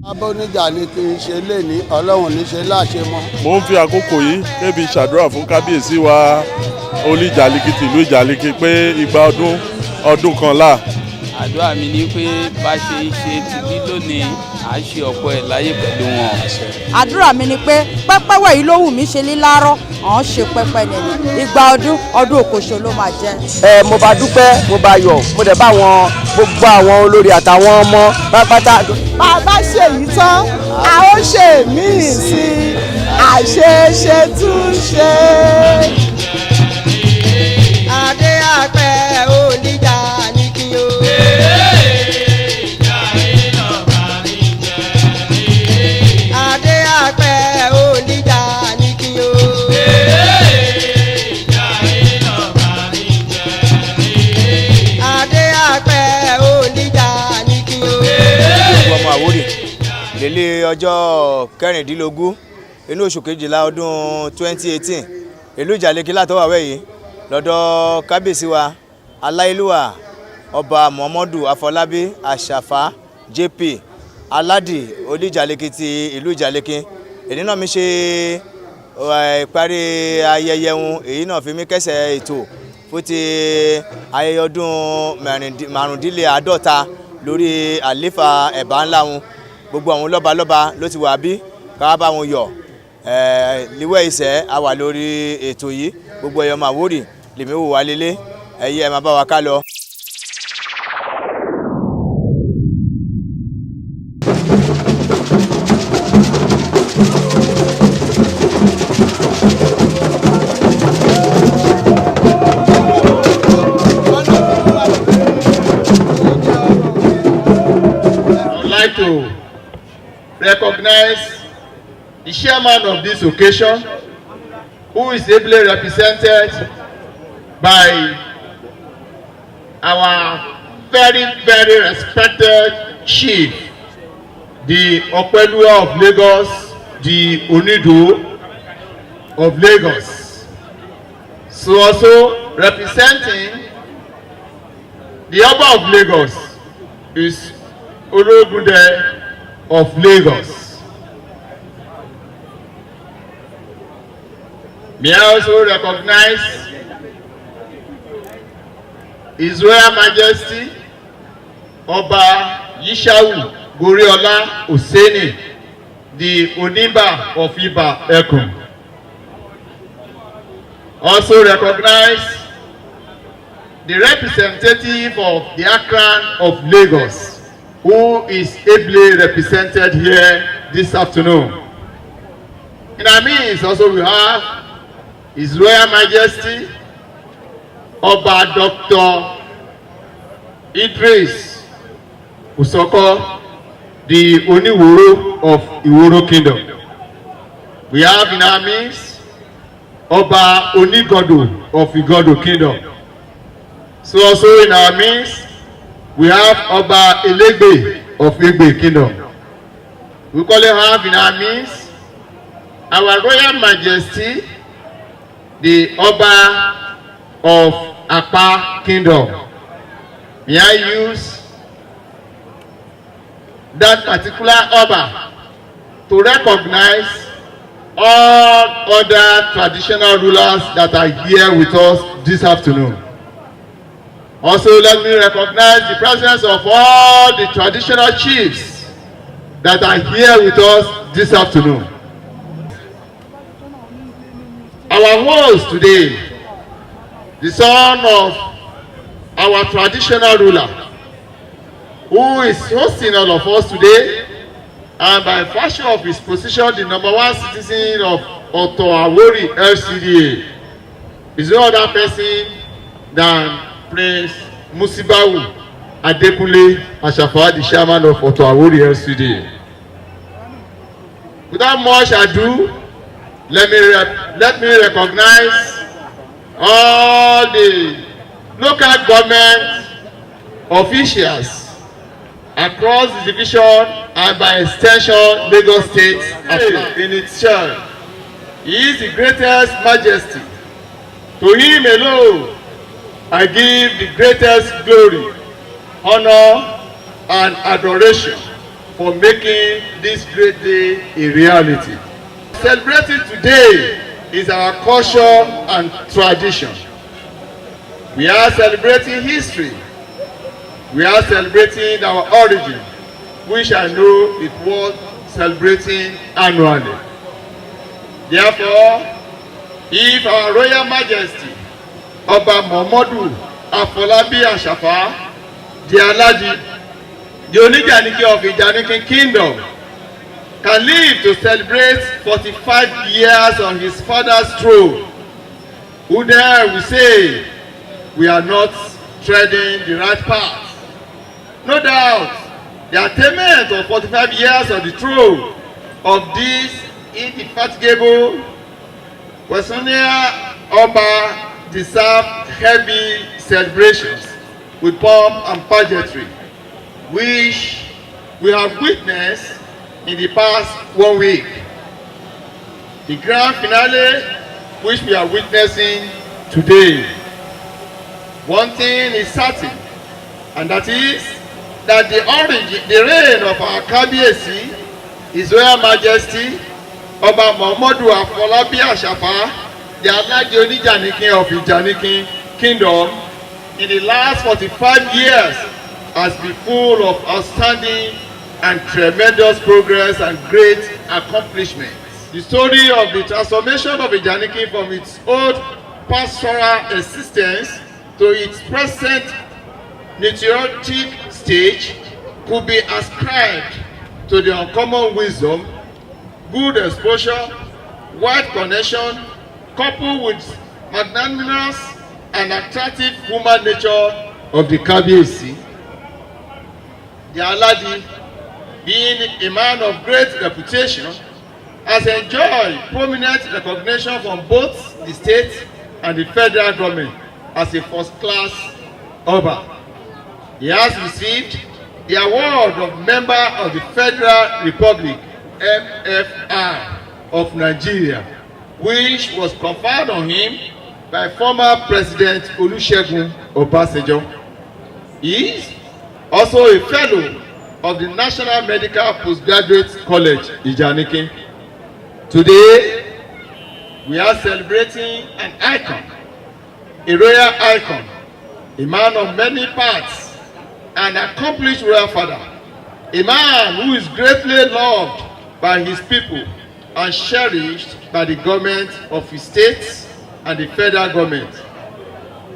Abóníjà ni kí n ṣe lè ní Ọlọ́run ní ṣe láṣẹ mọ́. Mo ń fi àkókò yìí kébi ṣàdúrà fún kábíyèsí wa Olúìjàlíkì tìlú Ìjàlíkì pé igba ọdún ọdún kan là. Àdúrà mi ni pé bá ṣe ń ṣe ti bí lónìí, à ń ṣe ọ̀pọ̀ ẹ̀ láyé pẹ̀lú wọn. Àdúrà mi ni pé pẹ́pẹ́wẹ̀ yìí ló wù mí ṣe lílárọ́ ọ̀hún ṣe pẹ́pẹ́ nìyí, igba ọdún ọdún òkòṣo ló máa jẹ́. Ẹ mo bá dúpẹ́, mo bá yọ̀, mo dẹ̀ bá wọn gbogbo àwọn olórí àtàwọn ọmọ pátápátá. Bàbá ṣe yìí tán, a ó ṣe míì sí i, àṣeṣe tún ṣe. Adé àpẹ oníjà ní kí o. Adé àpẹ oníjà ní kí o. Adé àpẹ oníjà ní kí o. Gbogbo ọmọ Àwórì lélẹ̀ ọjọ́ 16 inú oṣù kejìlá ọdún 2018, ìlú Ìjàlíkì látọwàwẹ̀ yìí lọ́dọ̀ kábíyèsí wa aláìlúwà ọba Muhammadu Afọlábí Àṣàfà JP Aládì Olúìjàlíkì ti ìlú Ìjàlíkì. Èyí náà mi ṣe ìparí ayẹyẹ wọn, èyí náà fi mí kẹsẹ̀ ètò fún ti ayẹyẹ ọdún 55 lórí àléfà ẹ̀bá ńlá wọn. Gbogbo àwọn lọ́balọ́ba ló ti wà bí ká bá wọn yọ̀ líwẹ̀ ìṣẹ́ a wà lórí ètò yìí. Gbogbo ẹ̀yọ́ máa wórì lèmi wò wá lélẹ̀ ẹ̀yẹ ẹ̀ máa bá wa ká lọ. I would like to recognize the chairman of this occasion, who is ably represented by our very, very respected chief, the Opeluwa of Lagos, the Onido of Lagos. So also representing the Oba of Lagos is Ologunde of Lagos. May I also recognize His Royal Majesty Ọba Yishau Goriola Oseni, the Onimba of Iba Ekun. Also recognize the representative of the Akran of Lagos, who is ably represented here this afternoon. In our midst also we have His Royal Majesty Ọba Dr. Idris Usoko, the Oniworo of Iworo Kingdom. We have in our midst Ọba Onigodo of Igodo Kingdom. So also in our midst we have Ọba Elegbe of Egbe Kingdom. We equally have in our midst our Royal Majesty the Ọba of Apa Kingdom. May I use that particular Ọba to recognize all other traditional rulers that are here with us this afternoon. Also, let me recognize the presence of all the traditional chiefs that are here with us this afternoon. Our host today, the son of our traditional ruler, who is hosting all of us today, and by virtue of his position, the number one citizen of Oto Awori LCDA, is no other person than Prince Musibawu Adekunle Ashafa, the chairman of Oto Awori LCDA. Without much ado, let me recognize all the local government officials across the division and by extension Lagos State in its chair. He is the greatest majesty. To him alone I give the greatest glory, honor and adoration. for making this great day a reality. Celebrating today is our culture and tradition. We are celebrating history. We are celebrating our origin, which I know is worth celebrating annually. Therefore, if our Royal Majesty Oba Muhammadu Afolabi Ashafa, the Alhaji, the Onijaniki of Ijanikin Kingdom, can live to celebrate 45 years on his father's throne, who dare we say we are not treading the right path? No doubt, the attainment of 45 years on the throne of this indefatigable Wesonia Oba deserve heavy celebrations with pomp and pageantry, which we have witnessed in the past one week. The grand finale, which we are witnessing today. One thing is certain, and that is that the origin, the reign of our Kabiyesi, His Royal Majesty, Oba Muhammadu Afolabi Ashafa, the Alhaji Onijanikin of Ijanikin Kingdom, in the last 45 years has been full of outstanding and tremendous progress and great accomplishments. The story of the transformation of Ijanikin from its old pastoral existence to its present meteoric stage could be ascribed to the uncommon wisdom, good exposure, wide connection, coupled with magnanimous and attractive human nature of the Kabiyesi. The Alhaji, being a man of great reputation, has enjoyed prominent recognition from both the state and the federal government as a first-class Oba. He has received the award of Member of the Federal Republic, MFR, of Nigeria, which was conferred on him by former President Olusegun Obasanjo. He is also a fellow of the National Medical Postgraduate College, Ijanikin. Today, we are celebrating an icon, a royal icon, a man of many parts, an accomplished royal father, a man who is greatly loved by his people and cherished by the government of his state and the federal government.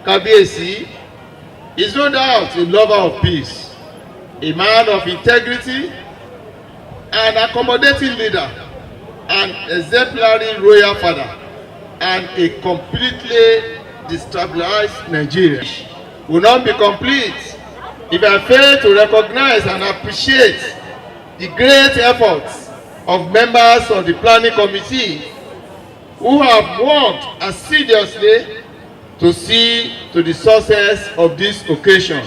Kabiyesi is no doubt a lover of peace, a man of integrity, an accommodating leader, an exemplary royal father, and a completely destabilized Nigeria will not be complete if I fail to recognize and appreciate the great efforts of members of the planning committee who have worked assiduously to see to the success of this occasion.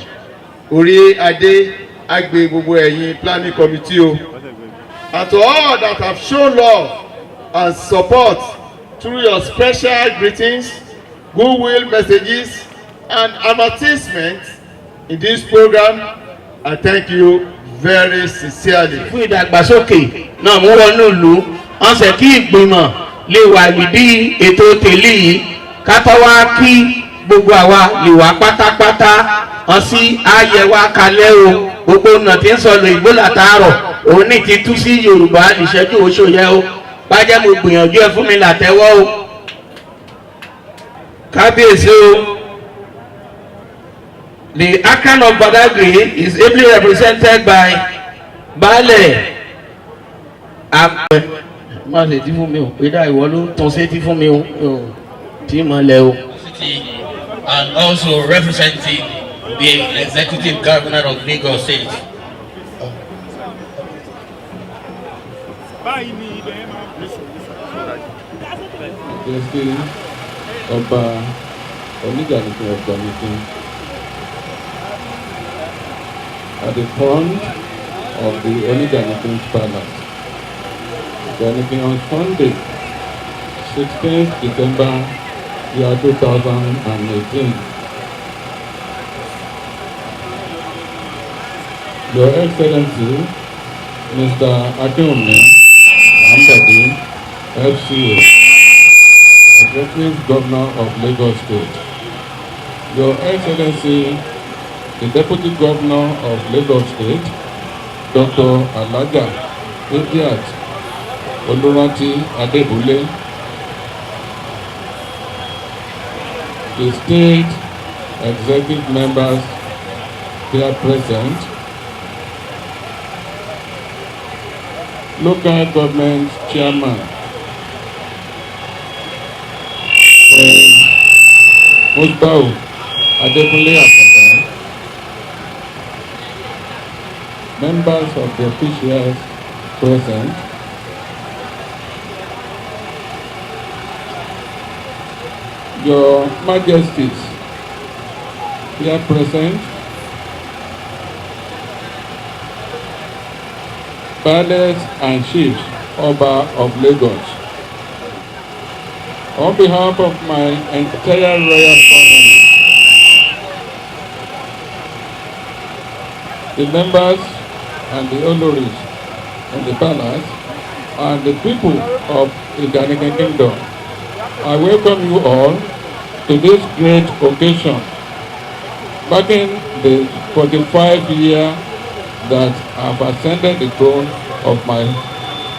Orí adé á gbe gbogbo ẹ̀yin planning committee o. And to all that have shown love and support through your special greetings, goodwill messages and advertisements in this program, I thank you very sincerely. Fún ìdàgbàsókè náà mú wọnú ìlú wọn ṣe kí ìgbìmọ̀ lè wà nídìí ètò tèlé yìí ká tó wá kí gbogbo àwa lè wá pátápátá wọn sí ayẹ wa kalẹ̀ o. Gbogbo ọ̀nà tí ń sọ lóyìnbó látàárọ̀ òun ní ti tú sí Yorùbá níṣẹ́jú oṣù yẹ o bájẹ́ mo gbìyànjú ẹ fún mi làtẹ́wọ́ o. Kábíyèsí o. The Akan of Badagry is ably represented by Baálẹ̀ Àpẹ. Má ṣe tí fún mi o, pé dá ìwọ ló ń tan sétí fún mi o, tí mo lẹ o. And also representing the Executive Governor of Lagos State. Majesty Ọba Oníjànìkìn of Janikin at the front of the Onijanikin's palace, Ijanikin, on Sunday, 16th December, year 2018. Your Excellency, Mr. Akinwumi Ambode, FCA, Executive Governor of Lagos State. Your Excellency, the Deputy Governor of Lagos State, Dr. Alhaja Idiat Oluranti Adebule, the state executive members here present, local government chairman, Musbau Adekunle Akata, members of the officials present, Your Majesties here present, Palace and Chiefs Oba of Lagos. On behalf of my entire royal family, the members and the Oloris in the palace, and the people of Ijanikin Kingdom, I welcome you all to this great occasion, marking the 45 year that I have ascended the throne of my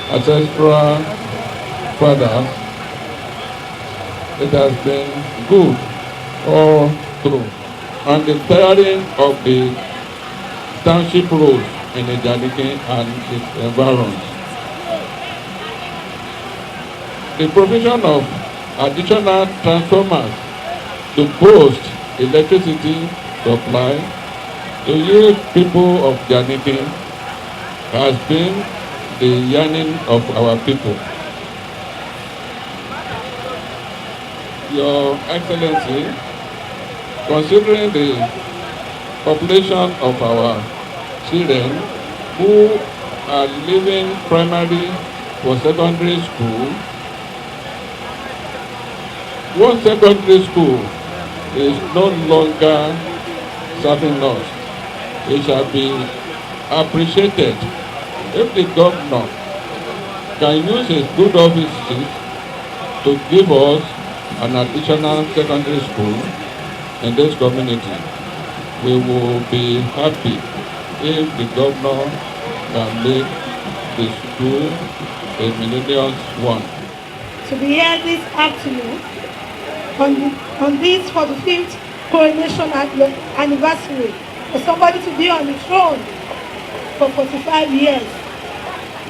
ancestral fathers. It has been good all through, and the tiring of the township roads in Ijanikin and its environs. The provision of additional transformers to boost electricity supply to you people of Ijanikin has been the yearning of our people. Your Excellency, considering the population of our children who are leaving primary for secondary school, one secondary school is no longer serving us. It shall be appreciated if the governor can use his good offices to give us an additional secondary school in this community. We will be happy if the governor can make the school a millennium one. To be here this afternoon on this 45th coronation anniversary, for somebody to be on the throne for 45 years.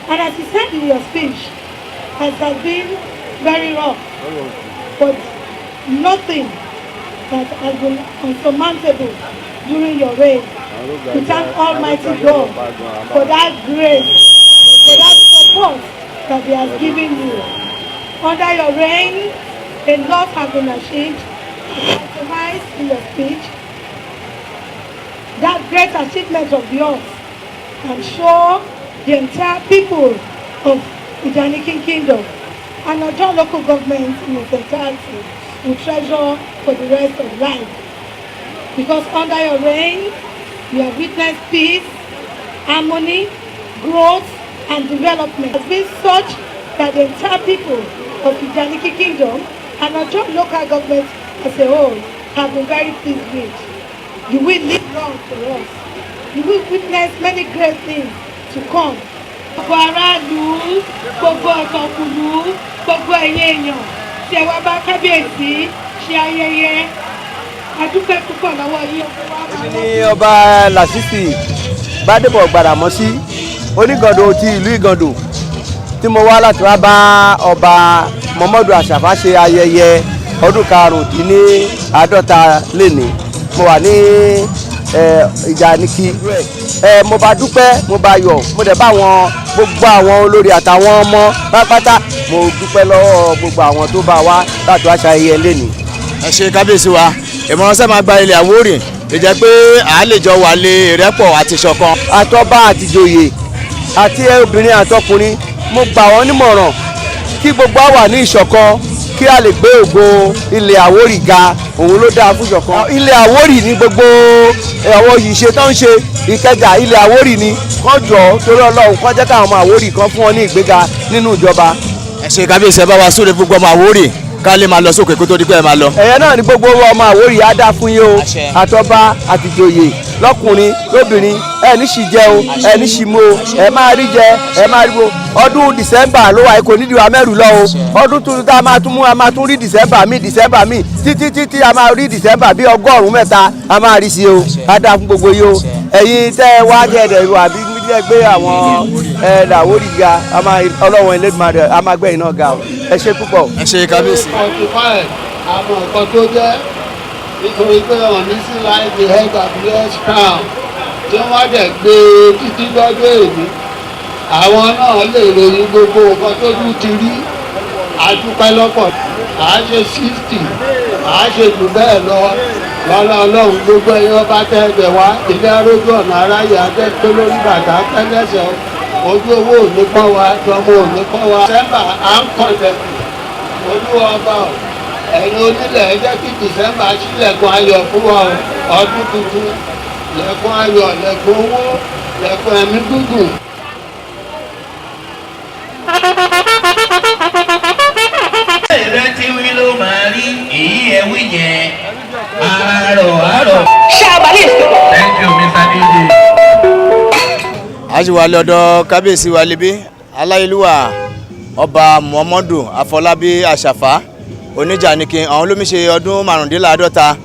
And as you said in your speech, it has been very rough, but nothing that has been unsurmountable during your reign. We thank Almighty God for that grace, for that support that He has given you. Under your reign, a lot has been achieved. As in your speech, that great achievement of yours, I'm sure the entire people of Ijanikin Kingdom and Ojo local government in its entirety will treasure for the rest of life. Because under your reign, you have witnessed peace, harmony, growth, and development. It has been such that the entire people of Ijanikin Kingdom and Ojo local government as a whole have been very pleased with. You will live long for us. You will witness many great things to come. Gbogbo aráàlú, gbogbo ọ̀tọ̀kùlú, gbogbo ẹ̀yin èèyàn tí ẹ wá bá kábíyèsí ṣe ayẹyẹ. A dúpẹ́ púpọ̀ lọ́wọ́ yín. Èmi ni Ọba Lásìsì Gbádébọ̀ Gbàdàmọ́sí, Onígàndò ti ìlú Ìgàndò, tí mo wá láti wá bá Ọba Muhammadu Àṣàfà ṣe ayẹyẹ ọdún 55 lénìí. Mo wà ní Ìjànikin. Mo bá dúpẹ́, mo bá yọ̀, mo dẹ̀ bá àwọn gbogbo àwọn olórí àtàwọn ọmọ pátápátá. Mo dúpẹ́ lọ́wọ́ gbogbo àwọn tó bá wá láti wá ṣayẹyẹ lénìí. Ẹ ṣe kábíyèsí wa, ìmọ̀ràn sẹ́ máa gba ilẹ̀ Àwórì lè jẹ́ pé à lè jọ wà lé ìrẹ́pọ̀ àti ìṣọ̀kan. Àtọba àtìjòyè àti obìnrin àtọkùnrin, mo gbà wọ́n nímọ̀ràn kí gbogbo wa wà ní ìṣọ̀kan. Kí a lè gbé ògo ilẹ̀ Àwórì ga, òun ló dáa fún ìṣọ̀kan. Ilẹ̀ Àwórì ní gbogbo àwọn ìṣe tó ń ṣe Ìkẹjà, ilẹ̀ Àwórì ni kán jọ torí Ọlọ́run, kán jẹ́ káwọn ọmọ Àwórì kan fún wọn ní ìgbéga nínú ìjọba. Ẹ ṣe, kábíyèsí. Ẹ bá wa súre fún gbogbo ọmọ Àwórì, ká lè máa lọ sókè kó tó di pé ẹ máa lọ. Ẹ̀yẹ náà ni gbogbo ọmọ Àwórì á dá fún yín o, àtọba àtìjòyè, lọ́kùnrin lóbìnrin. Ẹ ní sì jẹ o, ẹ ní sì mú o, ẹ máa rí jẹ, ẹ máa rí o. Ọdún December ló wà, kò nídìí wa mẹ́rù lọ o. Ọdún tuntun tá a máa tún mú, a máa tún rí December mi, December mi, títí títí a máa rí December bí 300 a máa rí sí o. Á dá fún gbogbo yìí o. Ẹ̀yin tẹ́ ẹ wá jẹ́ ẹ̀dẹ̀ wà bí ẹ gbé àwọn ẹ làwórì ga, a máa Ọlọ́run Elédùmarè a máa gbẹ̀yìn náà ga o. Ẹ ṣe púpọ̀. Ẹ ṣe, kábíyèsí. 45, àmọ́ nǹkan tó jẹ́ nítorí pé ọ̀ní sí láì the head of yes crown tí wọ́n dẹ̀ gbé e títí lọ́jọ́ èní, àwọn náà lè ròyìn gbogbo nǹkan tójú ti rí. Àdúpẹ́ lọ́pọ̀. À á ṣe 60, à á ṣe jù bẹ́ẹ̀ lọ lọ́lá Ọlọ́run. Gbogbo ẹ̀yin ọba tẹ́ ẹ bẹ̀ wá, ilé arójú ọ̀nà aráyè adé tó lórí bàtà pẹ́lẹ́sẹ̀, ojú owó ò ní pọ́n wa, tọmọ ò ní pọ́n wa. December à ń kọ̀lẹ̀kùn, olúwa ọba o, ẹ̀yin onílẹ̀, ẹ jẹ́ kí December ṣílẹ̀kùn ayọ̀ fún wa o. Ọdún tuntun, lẹ̀kùn ayọ̀, lẹ̀kùn owó, lẹ̀kùn ẹ̀mí gígùn. Ẹ̀rẹ́ tí wí ló máa rí èyí ẹ̀ wí yẹn àárọ̀ àárọ̀. Thank you, Mr. DJ. A sì wà lọ́dọ̀ kábíyèsí wa lébi, aláyélúwà Ọba Muhammadu Afọlábí Àṣàfà Oníjànikin. Àwọn olómi ṣe ọdún 45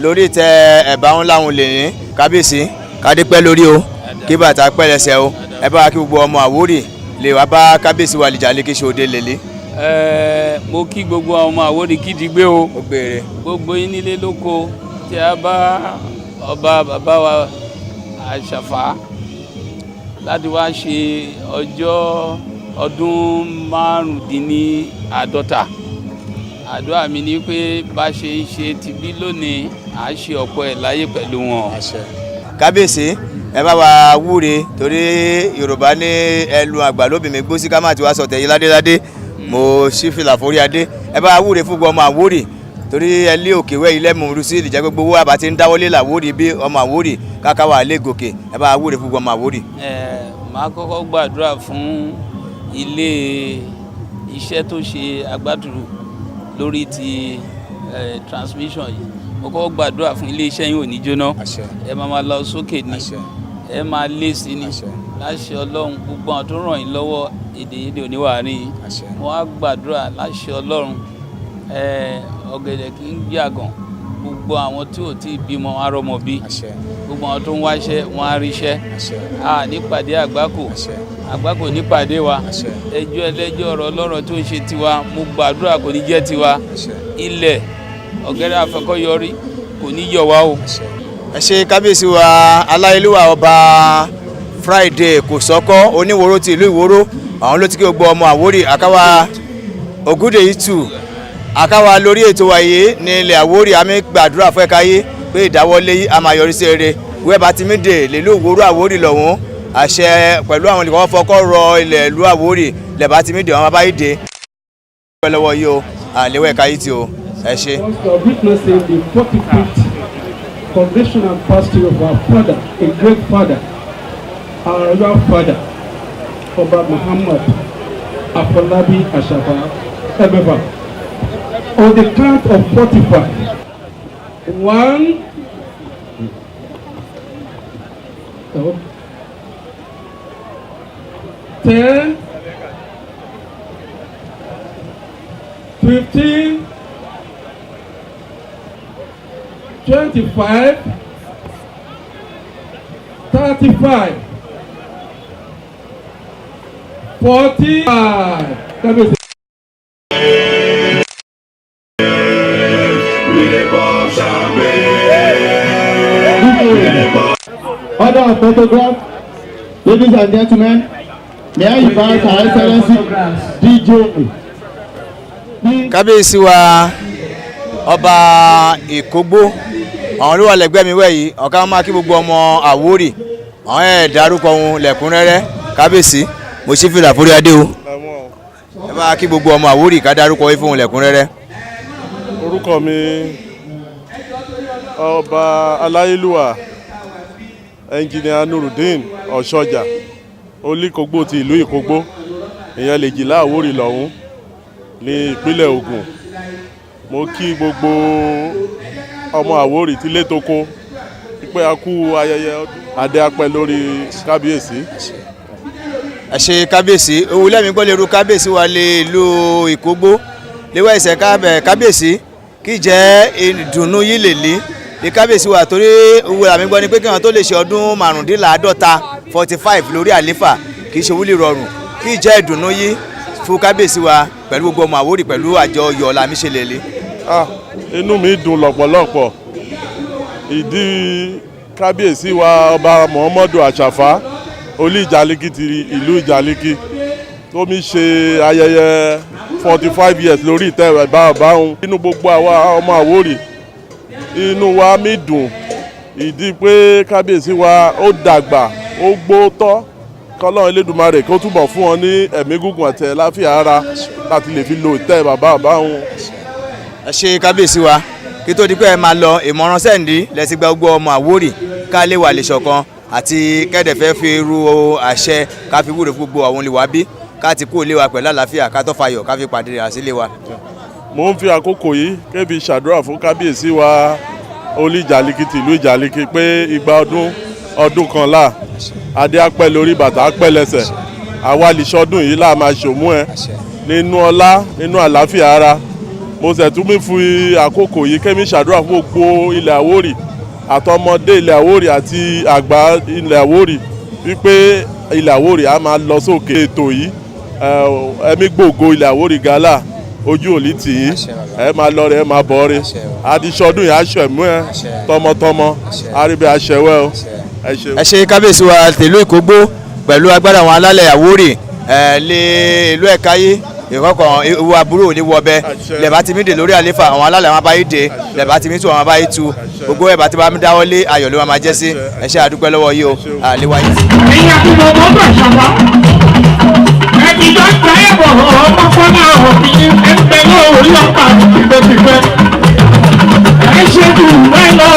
lórí ìtẹ́ ẹ̀bá ńlá òun lè ní. Kábíyèsí, kádé pẹ́ lórí o, kí bàtà pẹ́ lẹ́sẹ̀ o. Ẹ bá wa kí gbogbo ọmọ Àwórì lè wá bá kábíyèsí wa Ìjànikin ṣe òde lèlé. Ẹ mo kí gbogbo àwọn ọmọ Àwórì kídìgbé o. Ó gbére. Gbogbo yín nílé lóko tí a bá ọba bàbá wa Àṣàfà láti wá ṣe ọjọ́ ọdún 45. Àdúrà mi ni pé bá ṣe ń ṣe tibí lónìí, à á ṣe ọ̀pọ̀ ẹ̀ láyé pẹ̀lú wọn. Kábíyèsí, ẹ bá wa wúre, torí Yorùbá ní ẹlù àgbà lóbìnrin gbó sí ká má ti wá sọ tẹ̀yìn ládéládé. Mo ṣí fìlà forí adé. Ẹ bá wa wúre fún gbogbo ọmọ Àwórì, torí ẹ lé òkè wẹ́ ilé mú sí ìdíjẹ́ gbogbo owó àbá ti ń dáwọ́lé làwórì bí ọmọ Àwórì káká wà lé gòkè. Ẹ bá wa wúre fún gbogbo ọmọ Àwórì. Ẹ máa kọ́kọ́ gbàdúrà fún ilé iṣẹ́ tó ṣe agbátẹrù lórí ti transmission yìí. Mo kọ́kọ́ gbàdúrà fún ilé iṣẹ́ yìí, ò ní jóná. Ẹ máa máa lọ sókè ní, ẹ máa lé sí ní láṣẹ Ọlọ́run. Gbogbo àwọn tó ràn yín lọ́wọ́, èdè yìí ò ní wà rí yín. Wọ́n á gbàdúrà láṣẹ Ọlọ́run. Ọ̀gẹ̀dẹ̀ kì í gbàgàn. Gbogbo àwọn tí ò tí ì bímọ, wọn á rọ́mọ bí. Gbogbo àwọn tó ń wáṣẹ́, wọn á ríṣẹ́. A nípàdé àgbákò, àgbákò nípàdé wa. Ẹjọ́ ẹlẹ́jọ́, ọ̀rọ̀ ọlọ́rọ̀ tó ń ṣe tiwa, mo gbàdúrà kò ní jẹ́ tiwa. Ilẹ̀ ọ̀gẹ́rẹ́ àfẹ́kọ́yọrí kò ní yọ̀ wá o. Ẹ ṣe, kábíyèsí wa aláyélúwà Ọba Friday Kòsọ́kọ́ Oníwòrò ti ìlú Ìwòrò. Àwọn ló ti kí gbogbo ọmọ Àwórì àkáwá Ògúndè yìí tù àkáwá lórí ètò wa yìí ní ilẹ̀ Àwórì. Àmì gbàdúrà fún ẹ̀ka yìí pé ìdáwọ́lé yìí a máa yọrí sí rere. Wẹ́ẹ̀bá ti mí dè lèlú Ìwòrò Àwórì lọ́hùn àṣẹ pẹ̀lú àwọn olùkọ́ fọkọ́ rọ ilẹ̀ ìlú Àwórì lẹ́bàá ti mí dè wọn bá yìí dé lọ́wọ́ yìí o, àléwọ̀ ẹ̀ka yìí ti o. Ẹ ṣe. Witnessing the 45th congressional pastor of our father, a great father, our royal father, Oba Muhammad Afolabi Ashafa MFR. On the count of 45, 1, 2, 10, 15, 25, 35, 45. Kábíyèsí. Order of photograph. Ladies and gentlemen, may I invite Her Excellency DJ. Kábíyèsí wa Ọba Ìkógbó, àwọn ló wà lẹ́gbẹ̀ẹ́ mi wẹ̀ yìí. Ọ̀ká máa kí gbogbo ọmọ Àwórì, àwọn ẹ̀ dárúkọ wọn lẹ́kúnrẹ́rẹ́. Kábíyèsí, mo ṣí fìlà forí adé o. Ẹ bá kí gbogbo ọmọ Àwórì, ká dárúkọ yín fún wọn lẹ́kúnrẹ́rẹ́. Orúkọ mi, Ọba Aláyélúwà Ẹnjìnìà Nurudeen Ọ̀ṣọ́jà, Olíkógbó ti ìlú Ìkógbó, ìyẹn lèjìlá Àwórì lọ́hún ní ìpínlẹ̀ Ògùn. Mo kí gbogbo ọmọ Àwórì tí létoko pé a kú ayẹyẹ ọdún, adé apẹ lórí kábíyèsí. Ẹ ṣe, kábíyèsí. Owó lẹ́mí gbọ́ lè ru kábíyèsí wa lè ìlú Ìkógbó léwá ìṣẹ̀ kábíyèsí kí jẹ́ ìdùnnú yìí lè lé ní kábíyèsí wa, torí owó làmí gbọ́ ni pé kí wọn tó lè ṣe ọdún 35, 45 lórí àléfà, kì í ṣe wúlì rọrùn. Kí jẹ́ ìdùnnú yìí fún kábíyèsí wa pẹ̀lú gbogbo ọmọ Àwórì pẹ̀lú àjọyọ̀ làmí ṣe lè lé? Ah, inú mi dùn lọ́pọ̀lọpọ̀. Ìdí kábíyèsí wa, Ọba Muhammadu Àṣàfà Olú Ìjàlíkì ti ìlú Ìjàlíkì, tó mi ṣe ayẹyẹ 45 years lórí ìtẹ́ rẹ̀ bá ọba òun, inú gbogbo àwa ọmọ Àwórì, inú wa mi dùn. Ìdí pé kábíyèsí wa ó dàgbà, ó gbó tọ́, kọ́lọ́run Elédùmarè kó túbọ̀ fún wọn ní ẹ̀mí gígùn àti àlàáfíà ara láti lè fi lo ìtẹ́ bàbá bàbá òun. Ẹ ṣe, kábíyèsí wa. Kí tó di pé ẹ máa lọ, ìmọ̀ràn sẹ́ǹdí lẹ́sìn gba gbogbo ọmọ Àwórì ká lè wà lè ṣọ̀kan àti kẹ́dẹ̀fẹ́ fi ru àṣẹ ká fi wúre fún gbogbo àwọn olùwà bí ká ti kú ilé wa pẹ̀lú àlàáfíà, ká tó fayọ̀ ká fi pàdé rẹ̀ sílé wa. Mo ń fi àkókò yìí kébi ṣàdúrà fún kábíyèsí wa Olú Ìjàlíkì tìlú Ìjàlíkì pé igba ọdún ọdún kan là, adé apẹ́ lórí, bàtà apẹ́ lẹ́sẹ̀, àwa lè ṣọdún yìí là máa ṣòmú ẹ nínú ọlá, nínú àlàáfíà ara. Mo sì tún mi fi àkókò yìí kémi ṣàdúrà fún gbogbo ilẹ̀ Àwórì, àtọmọdé ilẹ̀ Àwórì àti àgbà ilẹ̀ Àwórì, wípé ilẹ̀ Àwórì á máa lọ sókè. Ètò yìí, ẹ̀mí gbòògo ilẹ̀ Àwórì gala, ojú òlì tì í, ẹ máa lọ rẹ, ẹ máa bọ̀ rẹ, àdìsọdún yìí aṣọ ẹ̀mú ẹ tọmọtọmọ àríbẹ̀ àṣẹwẹ́ o, ẹ ṣeun. Ẹ ṣe, kábíyèsí wa tìlú Ìkógbó. Pẹ̀lú agbára àwọn alálẹ̀ Àwórì ẹ lé ìlú Ẹ̀káyé ìkọkàn, ewu aburú ò ní wọbẹ. Lẹ́bàá ti mí dè lórí àléfà, àwọn alálẹ̀ àwọn abáyé dè, lẹ́bàá ti mí tu, àwọn abáyé tu, gbogbo ẹ̀ bá ti bá mi dáwọ́ lé, ayọ̀ ló máa jẹ́ sí. Ẹ ṣe, àdúpẹ́ lọ́wọ́ yìí o, àléwá yìí. Ẹ̀yin àti bọ̀bọ̀ bọ̀ ṣàbá ẹ̀mí tó ń ta ẹ̀bọ̀ ọmọ fọ́nà òfin ẹgbẹ́ lórí ọ̀pá tipẹ́tipẹ́. Ẹ ṣe jù bẹ́ẹ̀ lọ,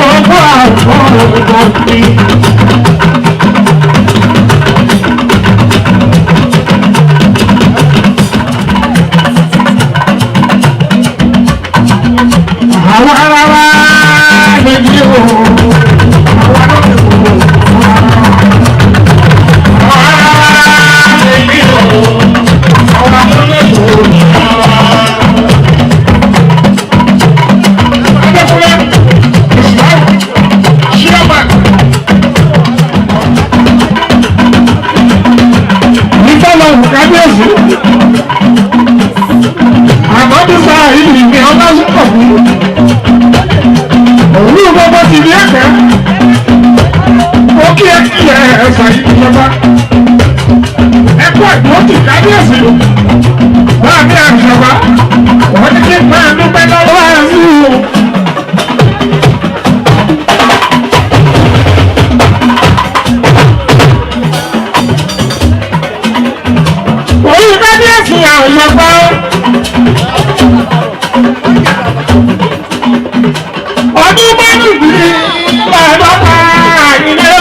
ọgbọ́n àwọn òfin. Àwọn ará wa lè ní o, àwọn ará lè wò ó, àwọn ará wa lè ní o, àwọn ará lè wò ó. Adékúnlé Ismail, Chairman. Nígbà kábíyèsí. Àmọ́dúnfà ìlú ìgbẹ́ ọlọ́sùnkọ̀ fún. Òwú gbogbo ti di ẹ̀kẹ́. Ó kí ẹ kí ẹ ẹ̀sà ìjọba. Ẹ kú àdúrótì kábíyèsí. Báà ní àṣọba. Wọ́n ní kí n máa dúpẹ́ lọ́wọ́ àṣì o. Orí kábíyèsí àṣọba. Ọdún 45 àyìnlẹ́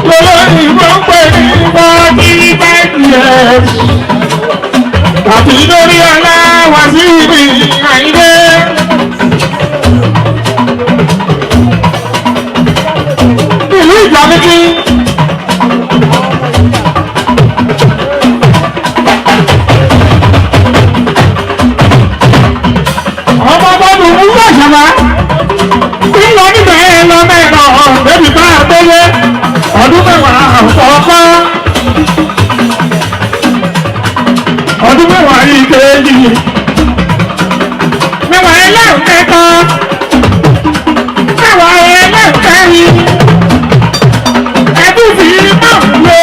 lórí ìwọ̀n pè ní 45 years. Tàbí lórí ọlá wá sí ibi àyìnlẹ́. Ìlú Ìjàmíkí. Ọmọ bọ́ọ̀lù ń wọ̀ ṣàbá. Ń lọ níbẹ̀ ẹ lọ mẹ́rin ọ̀rọ̀ bá a tó yẹ ọdún 10 àkọ́kọ́. Ọdún 10 ìkejì. 10 ẹlẹ́ẹ̀kẹta. 10 ẹlẹ́ẹ̀kẹrin. Ẹbí fi máa ń lò.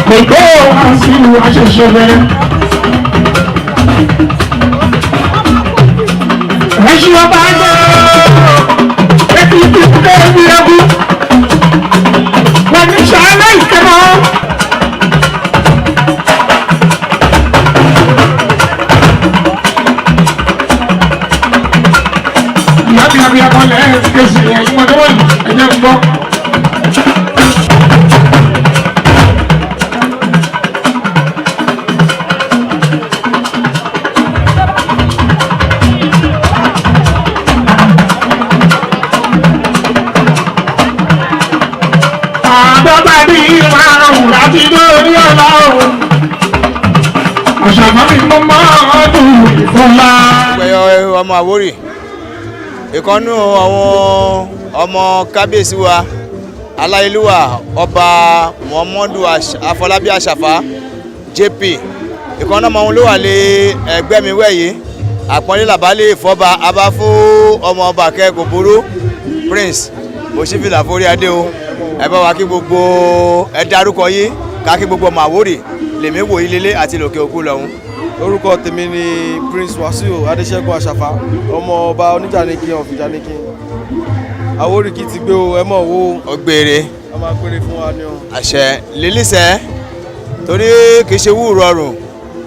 Kòkó àti àṣẹṣẹ bẹ̀rẹ̀. Ẹṣin ọba gbọ́ ẹbí tí kò ní ẹbú wọn ní sàálẹ̀ ìkẹmọ́. Ẹ̀yìn ọmọdé wọ̀nyí ẹ̀jẹ̀ ń gbọ́. Àdọ́gba bí márùn-ún láti lórí ọ̀la o. Àṣàfà mi mọ́ máa dùn ìfúnla. Pẹ̀yọ ọmọ Àwórì, ìkànnù àwọn ọmọ kábíyèsí wa, aláyélúwà ọba Muhammadu Afọlábí Àṣàfà JP, ìkànnù ọmọ òun ló wà lé ẹgbẹ́ mi wẹ̀ yìí. Àpọ́nlé làbálẹ̀ ìfọ́ba abá fún ọmọ ọba kẹ́kọ̀ọ́ burú Prince Òṣìfìlà forí adé o. Ẹ bá wa kí gbogbo ẹ dárúkọ yìí ká kí gbogbo ọmọ Àwórì lèmi wò yí lélẹ̀ àti lòkè òkú lọ́hún. Orúkọ tèmi ni Prince Wasiu Adéṣẹ́gun Àṣàfà, ọmọ ọba Oníjàníkín of Ìjàníkín. Àwórì kì í ti gbé o, ẹ mọ̀ wo. Ó gbére. A máa gbére fún wa ni o. Àṣẹ lílísẹ torí kì í ṣe wúrò rọrùn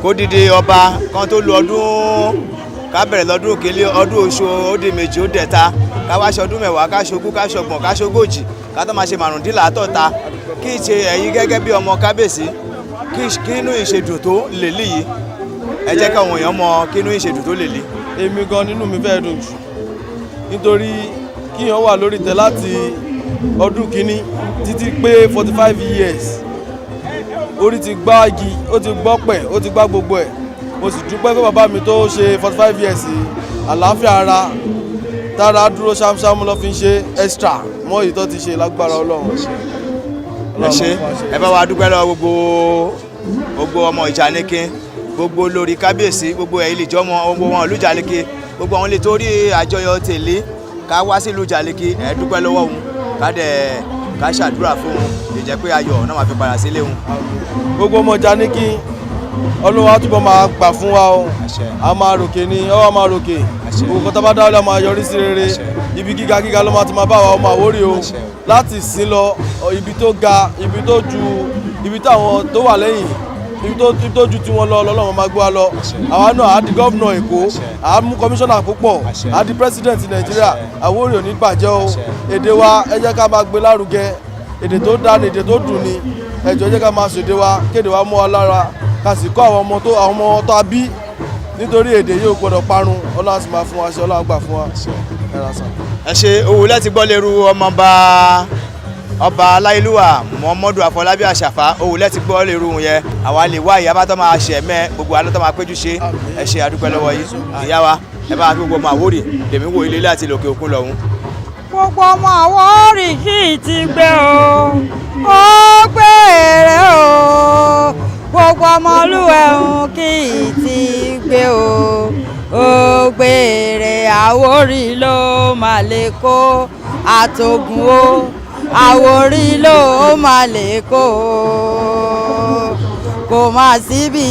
kó dìde ọba kan tó lu ọdún ká bẹ̀rẹ̀ lọ́dún kele ọdún oṣù ó di méjì ó dẹ̀ta ká wá ṣọdún mẹ́wàá ká ṣogún ká ṣọgbọ̀n ká ṣogójì ká tó máa ṣe márùndínláàtọ́ta. Kí ṣe ẹ̀yin gẹ́gẹ́ bí ọmọ kábíyèsí kí inú ìṣèdùn tó lèlí yìí, ẹ jẹ́ káwọn èèyàn mọ kí inú ìṣèdùn tó lèlí. Èmi gan nínú mi fẹ́ dùn jù nítorí kíyàn wà lórí tẹ láti ọdún kìíní títí pé 45 years, orí ti gbá igi, ó ti gbọ́ pẹ̀, ó ti gbá gbogbo ẹ̀. Mo sì dúpẹ́ fún bàbá mi tó ṣe 45 years yìí, àlàáfíà ara tára dúró ṣámṣámú ló fi ń ṣe extra mọ́ èyí tó ti ṣe lágbára Ọlọ́run. Ẹ ṣé, ẹ bá wa dúpẹ́ lọ́wọ́ gbogbo ọmọ Ìjàníkín, gbogbo lórí kábíyèsí, gbogbo ẹ̀yin lè jọmọ gbogbo wọn ìlú Ìjàníkín, gbogbo àwọn lè torí àjọyọ̀ tèlé ká wá sí ìlú Ìjàníkín. Ẹ dúpẹ́ lọ́wọ́ òun ká dẹ̀ ká ṣàdúrà fún òun lè jẹ́ pé ayọ̀ náà máa fi padà sílé òun. Gbogbo ọmọ Ìjàníkín, Olúwa túbọ̀ máa gbà fún wa o, a máa ròkè ni, ọwọ́ máa ròkè, gbogbo nǹkan tá bá dáwọ́lé a máa yọrí sí rere, ibi gíga gíga ló máa ti máa bá wa ọmọ Àwórì o, láti sin lọ ibi tó ga, ibi tó ju ibi táwọn tó wà lẹ́yìn, ibi tó ju tiwọn lọ lọ́lọ́run máa gbé wa lọ. Àwa náà á di gọ́vnà Èkó, á mú kọmíṣánná púpọ̀, á di pírẹ́sídẹ̀ǹtì Nàìjíríà. Àwórì ò ní bàjẹ́ o. Èdè wa ẹ jẹ́ ká máa gbé lárugẹ, èdè tó dáa ni, èdè tó dùn ni. Ẹ jọ̀ọ́ ẹ jẹ́ ká máa ṣèdè wa, kéde wa mọ́ wa lára, ká sì kọ́ àwọn ọmọ tó a bí, nítorí èdè yóò gbọ́dọ̀ parun. Ọlọ́run sì máa fún wa ṣe, Ọlọ́run gbà fún wa. Ẹ ṣe owó láti gbọ́ lérú ọmọọba ọba aláìlúwà Muhammadu Afọlábí Àṣàfà, owó láti gbọ́ lérú yẹn. Àwa lè wá ìyá bá tó máa ṣẹ̀ mẹ́ gbogbo alọ́ tó máa péjú ṣe. Ẹ ṣe àdúpẹ́ lọ́wọ́ yìí ìyá wa, ẹ bá gbogbo ọmọ Àwórì lèmi wò ilé láti lòkè òkun lọ́hún. Gbogbo ọmọ Àwórì kì í ti gbé o, ó gbére o. Gbogbo ọmọlúwẹ̀hún kì í ti gbé o, ó gbére. Àwórì ló máa lè kó àtògùn o, Àwórì ló máa lè kó o. Kò má síbi,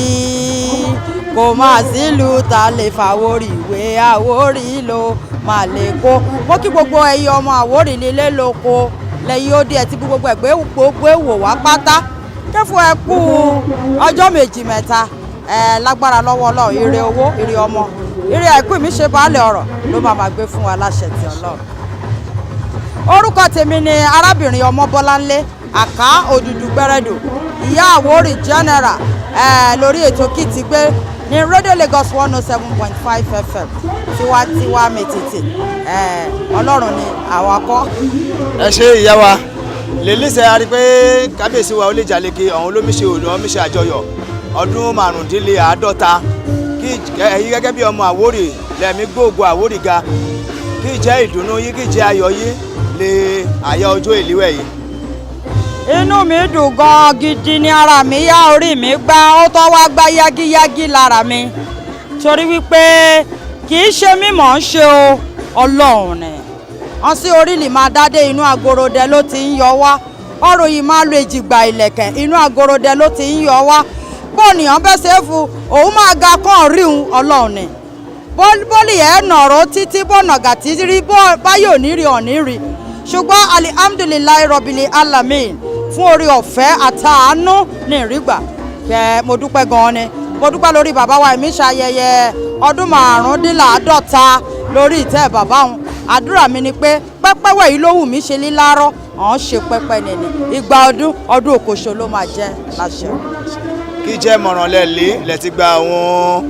kò má sílùú ta lè fàwórì wé, Àwórì ló máa lè kó. Mo kí gbogbo ẹyẹ ọmọ Àwórì nílé lóko lẹ́yìn ó dé ẹ ti gbogbo ẹgbẹ́ gbogbo èwò wá pátá kẹfù ẹ kú ọjọ́ méjì mẹ́ta ẹ lágbára lọ́wọ́ Ọlọ́run, ire owó, ire ọmọ, ire àìkú mi ṣe baálé ọ̀rọ̀ ló máa máa gbé fún wa láṣẹ ti Ọlọ́run. Orúkọ tèmi ni arábìnrin Ọmọbọ́láńlé Àká Òdùdù Gbẹrẹdù, ìyá Àwórì general lórí ètò Kìtìgbé ní Radio Lagos 107.5 FM tiwantiwa mètìtì. Ọlọ́run ni àwa kọ́. Ẹ ṣe ìyá wa lèlísẹ̀, a rí pé kábíyèsí wa Olújàlékè ọ̀hún ló mi ṣe àjọyọ̀ ọdún 45. Kí ẹ̀yin gẹ́gẹ́ bí ọmọ Àwórì lẹ́mí gbóògbó Àwórì ga, kí jẹ́ ìdùnnú yín, kí jẹ́ ayọ̀ yín lè àyà ọjọ́ ìlíwẹ̀ yìí. Inú mi dùn gan gidi ni, ara mi yá, orí mi gbá, ó tọ́ wá gbá yágíyágí lára mi, torí wípé kì í ṣe mímọ̀ ń ṣe o, Ọlọ́run ni. Wọ́n sí orí lè máa dádé, inú agorodẹ ló ti ń yọ wá. Ọrùn yìí máa lo èjìgbà ìlẹ̀kẹ̀, inú agorodẹ ló ti ń yọ wá. Bóònìyàn bẹ́ ṣe é fún òun máa ga kán ríhun, Ọlọ́run ni. Bólì ẹ̀ nọ̀rọ̀ títí bọ̀nàgà tí rí báyọ̀ ní rí ọ̀ní rí, ṣùgbọ́n alihamdulilayi rọ̀bìlì alamin fún orí ọ̀fẹ́ àtàánú ní ìrígbà. Kẹ mo dúpẹ́ gan-an ni, mo dúpẹ́ lórí bàbá wa, èmi ṣayẹyẹ ọdún 45 lórí ìtẹ́ bàbá òun. Àdúrà mi ni pé pẹ́pẹ́wẹ̀ yìí ló wù mí ṣe lílárọ́ ọ̀hún ṣe pẹ́pẹ́ nìní ìgbà ọdún ọdún òkòṣo ló máa jẹ́ láṣẹ. Kí jẹ́ mọ̀ràn lẹ́ẹ̀lé lẹ ti gba àwọn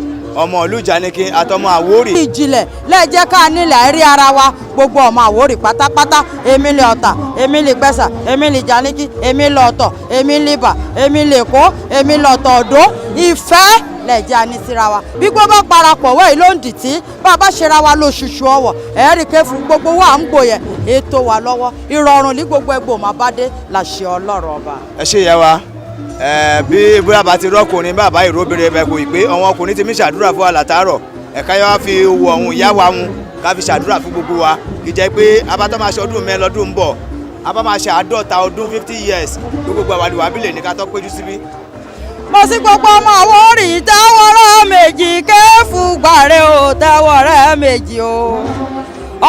ọmọ ìlú Ìjànikin àtọmọ Àwórì. Ìjìnlẹ̀ lẹ́ẹ̀jẹ́ ká nílẹ̀ àìrí ara wa, gbogbo ọmọ Àwórì pátápátá, èmi lè Ọ̀tà, èmi lè Gbẹ̀sà, èmi lè Ìjànikin, èmi lè Ọ̀tọ̀, èmi lè Ibà, èmi lè Èkó, èmi lè Ọ̀tọ̀ Ọ̀dọ́. Ìfẹ́ lẹ́ẹ̀jẹ́ a ní síra wa. Bí gbogbo parapọ̀ wẹ̀ ló ń dìtí, bá a bá ṣera wa lóṣooṣù ọwọ̀, ẹ̀ẹ́rì kẹfù gbogbo wa ń gbòyẹ̀ ètò wa lọ́wọ́, ìrọ̀rùn ní gbogbo ẹgbẹ́ òun máa bá dé làṣẹ Ọlọ́run ọba. Ẹ ṣe ìyá wa, bí bóyá bá ti rọ́kùnrin bàbá ìróbìnrin ẹ̀bẹ̀ kò ì pé àwọn ọkùnrin ti mí ṣàdúrà fún wa látàárọ̀, ẹ̀ka yẹn wá fi owó ọ̀hún ìyá wa hun ká fi ṣàdúrà fún gbogbo wa. Kì í jẹ́ pé abátọ́ máa ṣe ọdún mẹ́rin lọ́dún ń bọ̀, abá máa ṣe 50 ọdún 50 years gbogbo àwọn àdìwà bílẹ̀ ní ká tó péjú síbí. Mo sí gbogbo ọmọ Àwórì tẹ́wọ́rọ́ méjì kéfù gbàre o, tẹ́wọ́rẹ́ méjì o,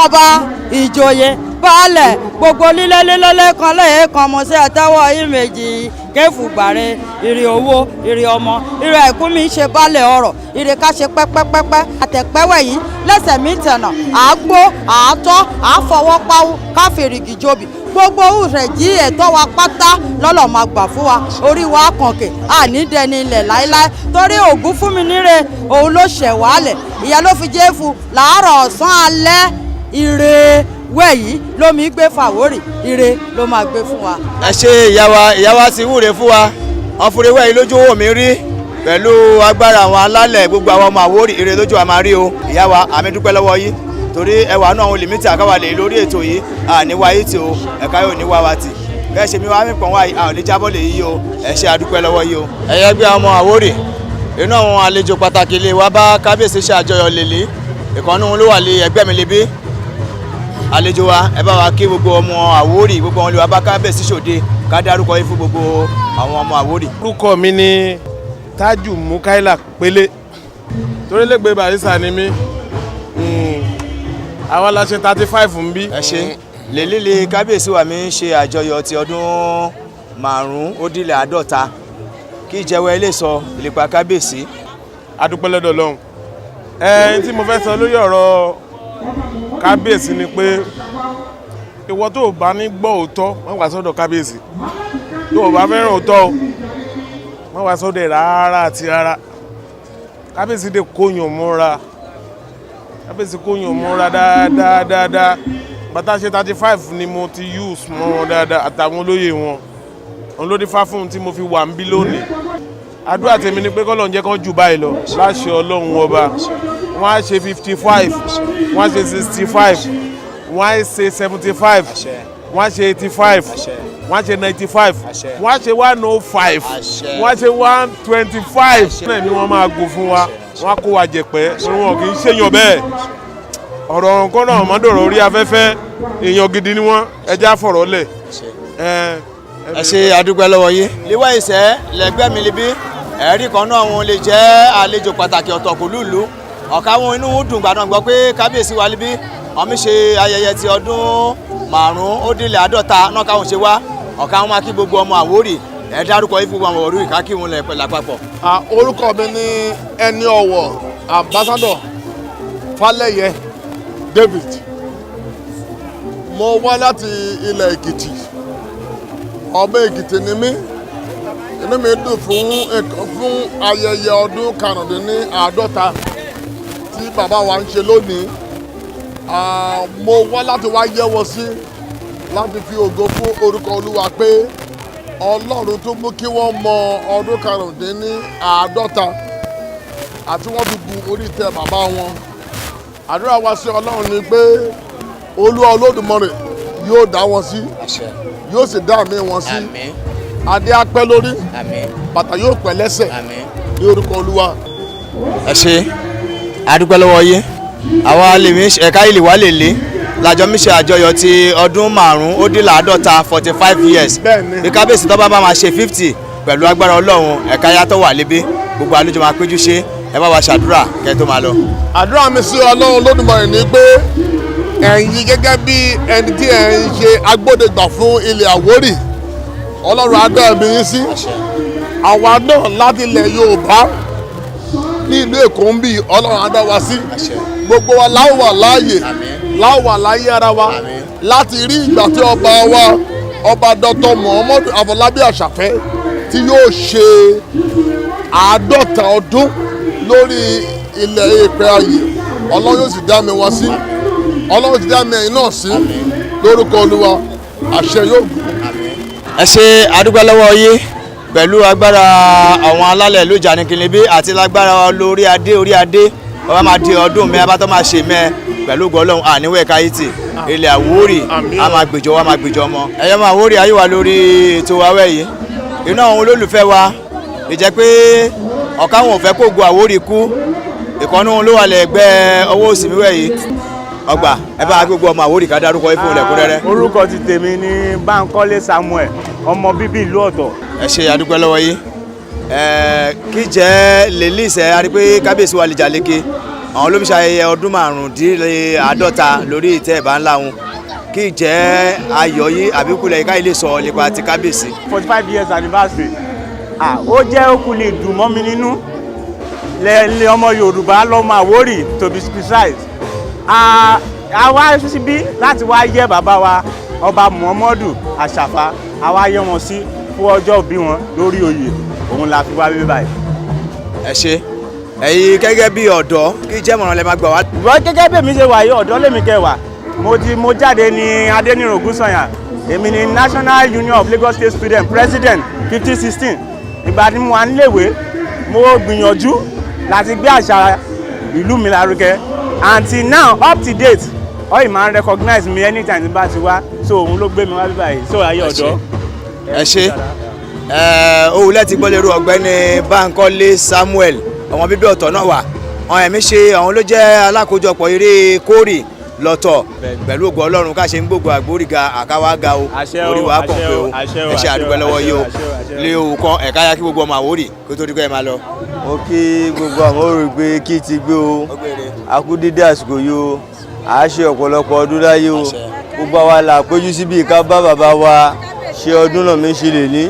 ọba ìjòyè baálẹ̀ gbogbo lílélílélé kan lẹ́ẹ̀kan mo sí ẹ̀tẹ́wọ́ yìí méjì kéfù gbàre, ire owó, ire ọmọ, ire àìkú mi ṣe baálẹ̀ ọrọ̀, ire ká ṣe pẹ́pẹ́pẹ́pẹ́ àtẹ̀pẹ́wẹ̀ yìí lẹ́sẹ̀ mi tẹ̀nà àágbó àátọ́ àáfọwọ́páwó káfíìrìgì jòbì gbogbo rẹ̀ jí ẹ̀tọ́ wa pátá lọ́lọ́ máa gbà fún wa, orí wa kànkè àní dẹni ilẹ̀ láéláé torí Ògún fún mi níre òun ló ṣẹ̀ wálẹ̀, ìyá ló fi jẹ́ fún làárọ̀ ọ̀sán alẹ́ ire wẹ̀ yìí lómi gbé fàwórì, ire ló máa gbé fún wa. Ẹ ṣe ìyá wa, ìyá wa ti wúre fún wa, wọn fúre wẹ̀ yìí lójú owó mi rí pẹ̀lú agbára àwọn alálẹ̀ gbogbo àwọn ọmọ Àwórì, ire lójú wa máa rí o. Ìyá wa àmì dúpẹ́ lọ́wọ́ yìí torí ẹwà náà àwọn olèmítì àkáwà lè lórí ètò yìí, àní wá yìí tì o, ẹ̀ka yóò ní wá wa tì bẹ́ẹ̀ ṣe mi wá mi pọ̀n wá yìí, a ò ní jábọ́ lè yí o. Ẹ ṣe àdúpẹ́ lọ́wọ́ yìí o. Ẹ̀yẹ́ gbé ọmọ Àwórì inú àwọn àlejò pàtàkì lè wá bá kábíyèsí ṣe àjọyọ̀ lèlé, ìkànnì òun ló wà lé ẹgbẹ́ mi lébi àlejò wa, ẹ bá wa kí gbogbo ọmọ Àwórì, gbogbo àwọn olùwà bá kábíyèsí ṣòde, ká dárúkọ yìí fún gbogbo àwọn ọmọ Àwórì. Orúkọ mi ni Tájù Mukaila Pélé, torílẹ̀gbẹ́ Barrister ni mí, àwa la ṣe 35 ń bí. Ẹ ṣe lèlílé kábíyèsí wa mi ń ṣe àjọyọ̀ ti ọdún 55, kí ìjẹ́wọ́ ilé sọ ìlépa kábíyèsí. A dúpẹ́ lọ́dọ̀ Ọlọ́run. Ẹni tí mo fẹ́ sọ lórí ọ̀rọ̀ kábíyèsí ni pé ìwọ tó o bá ní gbọ́ òótọ́ má wá sọ́dọ̀ kábíyèsí, tó o bá fẹ́ràn òótọ́ o má wá sọ́dọ̀ ẹ̀ rárá àti rárá. Kábíyèsí dé kóyàn mọ́ra, kábíyèsí kóyàn mọ́ra dáadáa dáadáa. Bàtà ṣe 35 ni mo ti use mọ́ wọn dáadáa àtàwọn olóyè wọn, òun ló dé fá fún un tí mo fi wà ń bí lónìí. Àdúrà tèmi ni pé k'Ọlọ́run jẹ́ kán jù báyìí lọ láṣẹ Ọlọ́run ọba. Wọ́n á ṣe 55, wọ́n á ṣe 65, wọ́n á ṣe 75, wọ́n á ṣe 85, wọ́n á ṣe 95, wọ́n á ṣe 105, wọ́n á ṣe 125. Náà ni wọ́n máa gùn fún wa, wọ́n á kó wa jẹ̀pẹ́, torí wọn kì í ṣèyàn bẹ́ẹ̀. Ọ̀rọ̀ nǹkan náà mọ́dọ̀rọ̀ orí afẹ́fẹ́, èèyàn gidi ni wọ́n, ẹ jẹ́ á fọ̀rọ̀ lẹ̀. Ẹ ṣe àdúpẹ́ lọ́wọ́ yín. Léwá ìṣẹ́ lẹ́gbẹ́ mi níbí, ẹ̀rí kan náà wọn lè jẹ́ àlejò pàtàkì ọ̀tọ̀ kò lùlù. Ọ̀ka wọn inú dùn gbàdán gbọ́ pé kábíyèsí wa níbí, wọ́n mi ṣe ayẹyẹ ti ọdún 55 náà káwọn ṣe wá. Ọ̀ka wọn máa kí gbogbo ọmọ Àwórì, ẹ dárúkọ yín fún gbogbo ọmọ Àwórì ká kí wọn lẹ̀ pẹ̀lú àpapọ̀. Orúkọ mi ni ẹni ọ̀wọ̀ Ambassador Falẹ́yẹ David. Mo wá láti ilẹ̀ Èkìtì, ọmọ Èkìtì ni mí. Inú mi dùn fún ayẹyẹ ọdún 55 tí bàbá wa ń ṣe lónìí. Mo wá láti wá yẹ́wọ́ sí láti fi ògo fún orúkọ Olúwa pé Ọlọ́run tó mú kí wọ́n mọ ọdún 55 àti wọ́n fi bu orí tẹ bàbá wọn. Àdúrà wa sí Ọlọ́run ni pé Olúwa Olódùmarè yóò dá wọn sí, yóò sì dá àmì wọn sí. Adé á pẹ́ lórí, bàtà yóò pẹ́ lẹ́sẹ̀ ní orúkọ Olúwa. Ẹ ṣe àdúpẹ́ lọ́wọ́ yín. Àwa lèmi ẹ̀ka ìlú wa lè lé lájọ mi ṣe àjọyọ̀ ti ọdún 55, 45 years. Bí kábíyèsí tó bá máa ṣe 50 pẹ̀lú agbára Ọlọ́run, ẹ̀ka yàtọ̀ wà lébi gbogbo àlejò máa péjú ṣe. Ẹ bá wa ṣàdúrà kẹ́ tó máa lọ. Àdúrà mi sí Ọlọ́run Olódùmarè ni pé ẹ̀yin gẹ́gẹ́ bí ẹni tí ẹ̀ ń ṣe agbódegbà fún ilẹ̀ Àwórì, Ọlọ́run á dá ẹ̀mí yín sí. Àwa náà láti ilẹ̀ Yorùbá ní ìlú Èkó ń bí, Ọlọ́run á dá wa sí. Gbogbo wa la ó wà láàyè Láwà láyé ara wa láti rí ìgbà tí ọba wa, Ọba Dr. Muhammadu Afọlábí Àṣàfẹ́, tí yóò ṣe 50 ọdún lórí ilẹ̀ èèpẹ̀ ayé. Ọlọ́run yóò sì dá mi wá sí, Ọlọ́run sì dá mi ẹ̀yin náà sí lórúkọ Olúwa. Àṣẹ yóò gùn. Ẹ ṣe, adúpẹ́ lọ́wọ́ yín. Pẹ̀lú agbára àwọn alálẹ̀ ìlú Ìjànikin níbí àti lágbára lórí adé, orí adé ọba máa di ọdún mi abátọ́ máa ṣe mẹ́ pẹ̀lú ògo Ọlọ́run. Àníwẹ̀ káyìtì ilẹ̀ Àwórì a máa gbèjọ wa, máa gbèjọ ọmọ ẹ̀yọ́ máa Àwórì ayé wa lórí ètò wáwẹ̀ yìí. Inú àwọn olólùfẹ́ wa ìjẹ́ pé ọ̀ká wọn ò fẹ́ kó go Àwórì kú. Ìkànnì wọn ló wà lẹ́gbẹ́ ọwọ́ òsì mi wẹ̀ yìí. Ọgbà ẹ bá gbogbo ọmọ Àwórì ká dárúkọ yín fún lẹ́kúnrẹ́rẹ́. Orúkọ ti tèmi ní Bánkọ́lé Samuel, ọmọ bíbí ìlú Ọ̀tọ̀. Ẹ ṣe, àdúpẹ́ lọ́wọ́ yín. Kí jẹ́ lèlísẹ̀ a rí pé kábíyèsí wa lè jà léke àwọn olómi ṣayẹyẹ ọdún 45 lórí ìtẹ́ ìbá ńlá wọn. Kí jẹ́ ayọ̀ yín àbíkúlẹ̀ yìí káyìí lè sọ nípa ti kábíyèsí? 45 years anniversary, ah, ó jẹ́ ó kú lè dùn mọ́ mi nínú lẹ́ẹ̀lẹ́ ọmọ Yorùbá, lọ́mọ Àwórì to be precise. A wá síbí láti wá yẹ bàbá wa, Ọba Muhammadu Àṣàfà. A wá yẹ wọn sí fún ọjọ́ ìbí wọn lórí oyè, òun la fi wá bí báyìí. Ẹ ṣe. Ẹ̀yin gẹ́gẹ́ bí ọ̀dọ́, kí jẹ́ ìmọ̀ràn lẹ máa gbà wá? Ìwọ gẹ́gẹ́ bí èmi ṣe wà yìí, ọ̀dọ́ lèmi kẹwàá. Mo ti mo jáde ní Adéníran Ògúnsànyà. Èmi ni National Union of Lagos State Students president 15/16. Ìgbà tí mo wà níléèwé, mo gbìyànjú láti gbé àṣà ìlú mi lárugẹ. Until now, up to date, all máa ń recognize me anytime tí n bá ti wá. So òun ló gbé mi wá bí báyìí. So ayé ọ̀dọ́. Ẹ ṣe. Òun lẹ́tí gbọ́ lérò ọ̀gbẹ́ni Bánkọ́lé Samuel, ọmọ bíbí Ọ̀tọ̀ náà wà. Àwọn ẹ̀mí ṣe àwọn ló jẹ́ alákòójọpọ̀ eré kórì lọ́tọ̀. Pẹ̀lú ògo Ọlọ́run, ká ṣe ń gbógun àgbóríga àkáwá ga o, orí wa kàn pé o. Ẹ ṣe, àdúpẹ́ lọ́wọ́ yìí o. Lé òwò kan ẹ̀ka ya kí gbogbo ọmọ Àwórì kó tó di pé ẹ máa lọ. Mo kí gbogbo àwọn olùgbé kí ti gbé o. A kú dídé àsìkò yìí o. À á ṣe ọ̀pọ̀lọpọ̀ ọdún láyé o. Gbogbo àwa là péjú síbi ká bá bàbá wa ṣe ọdún náà mi ṣe lè ní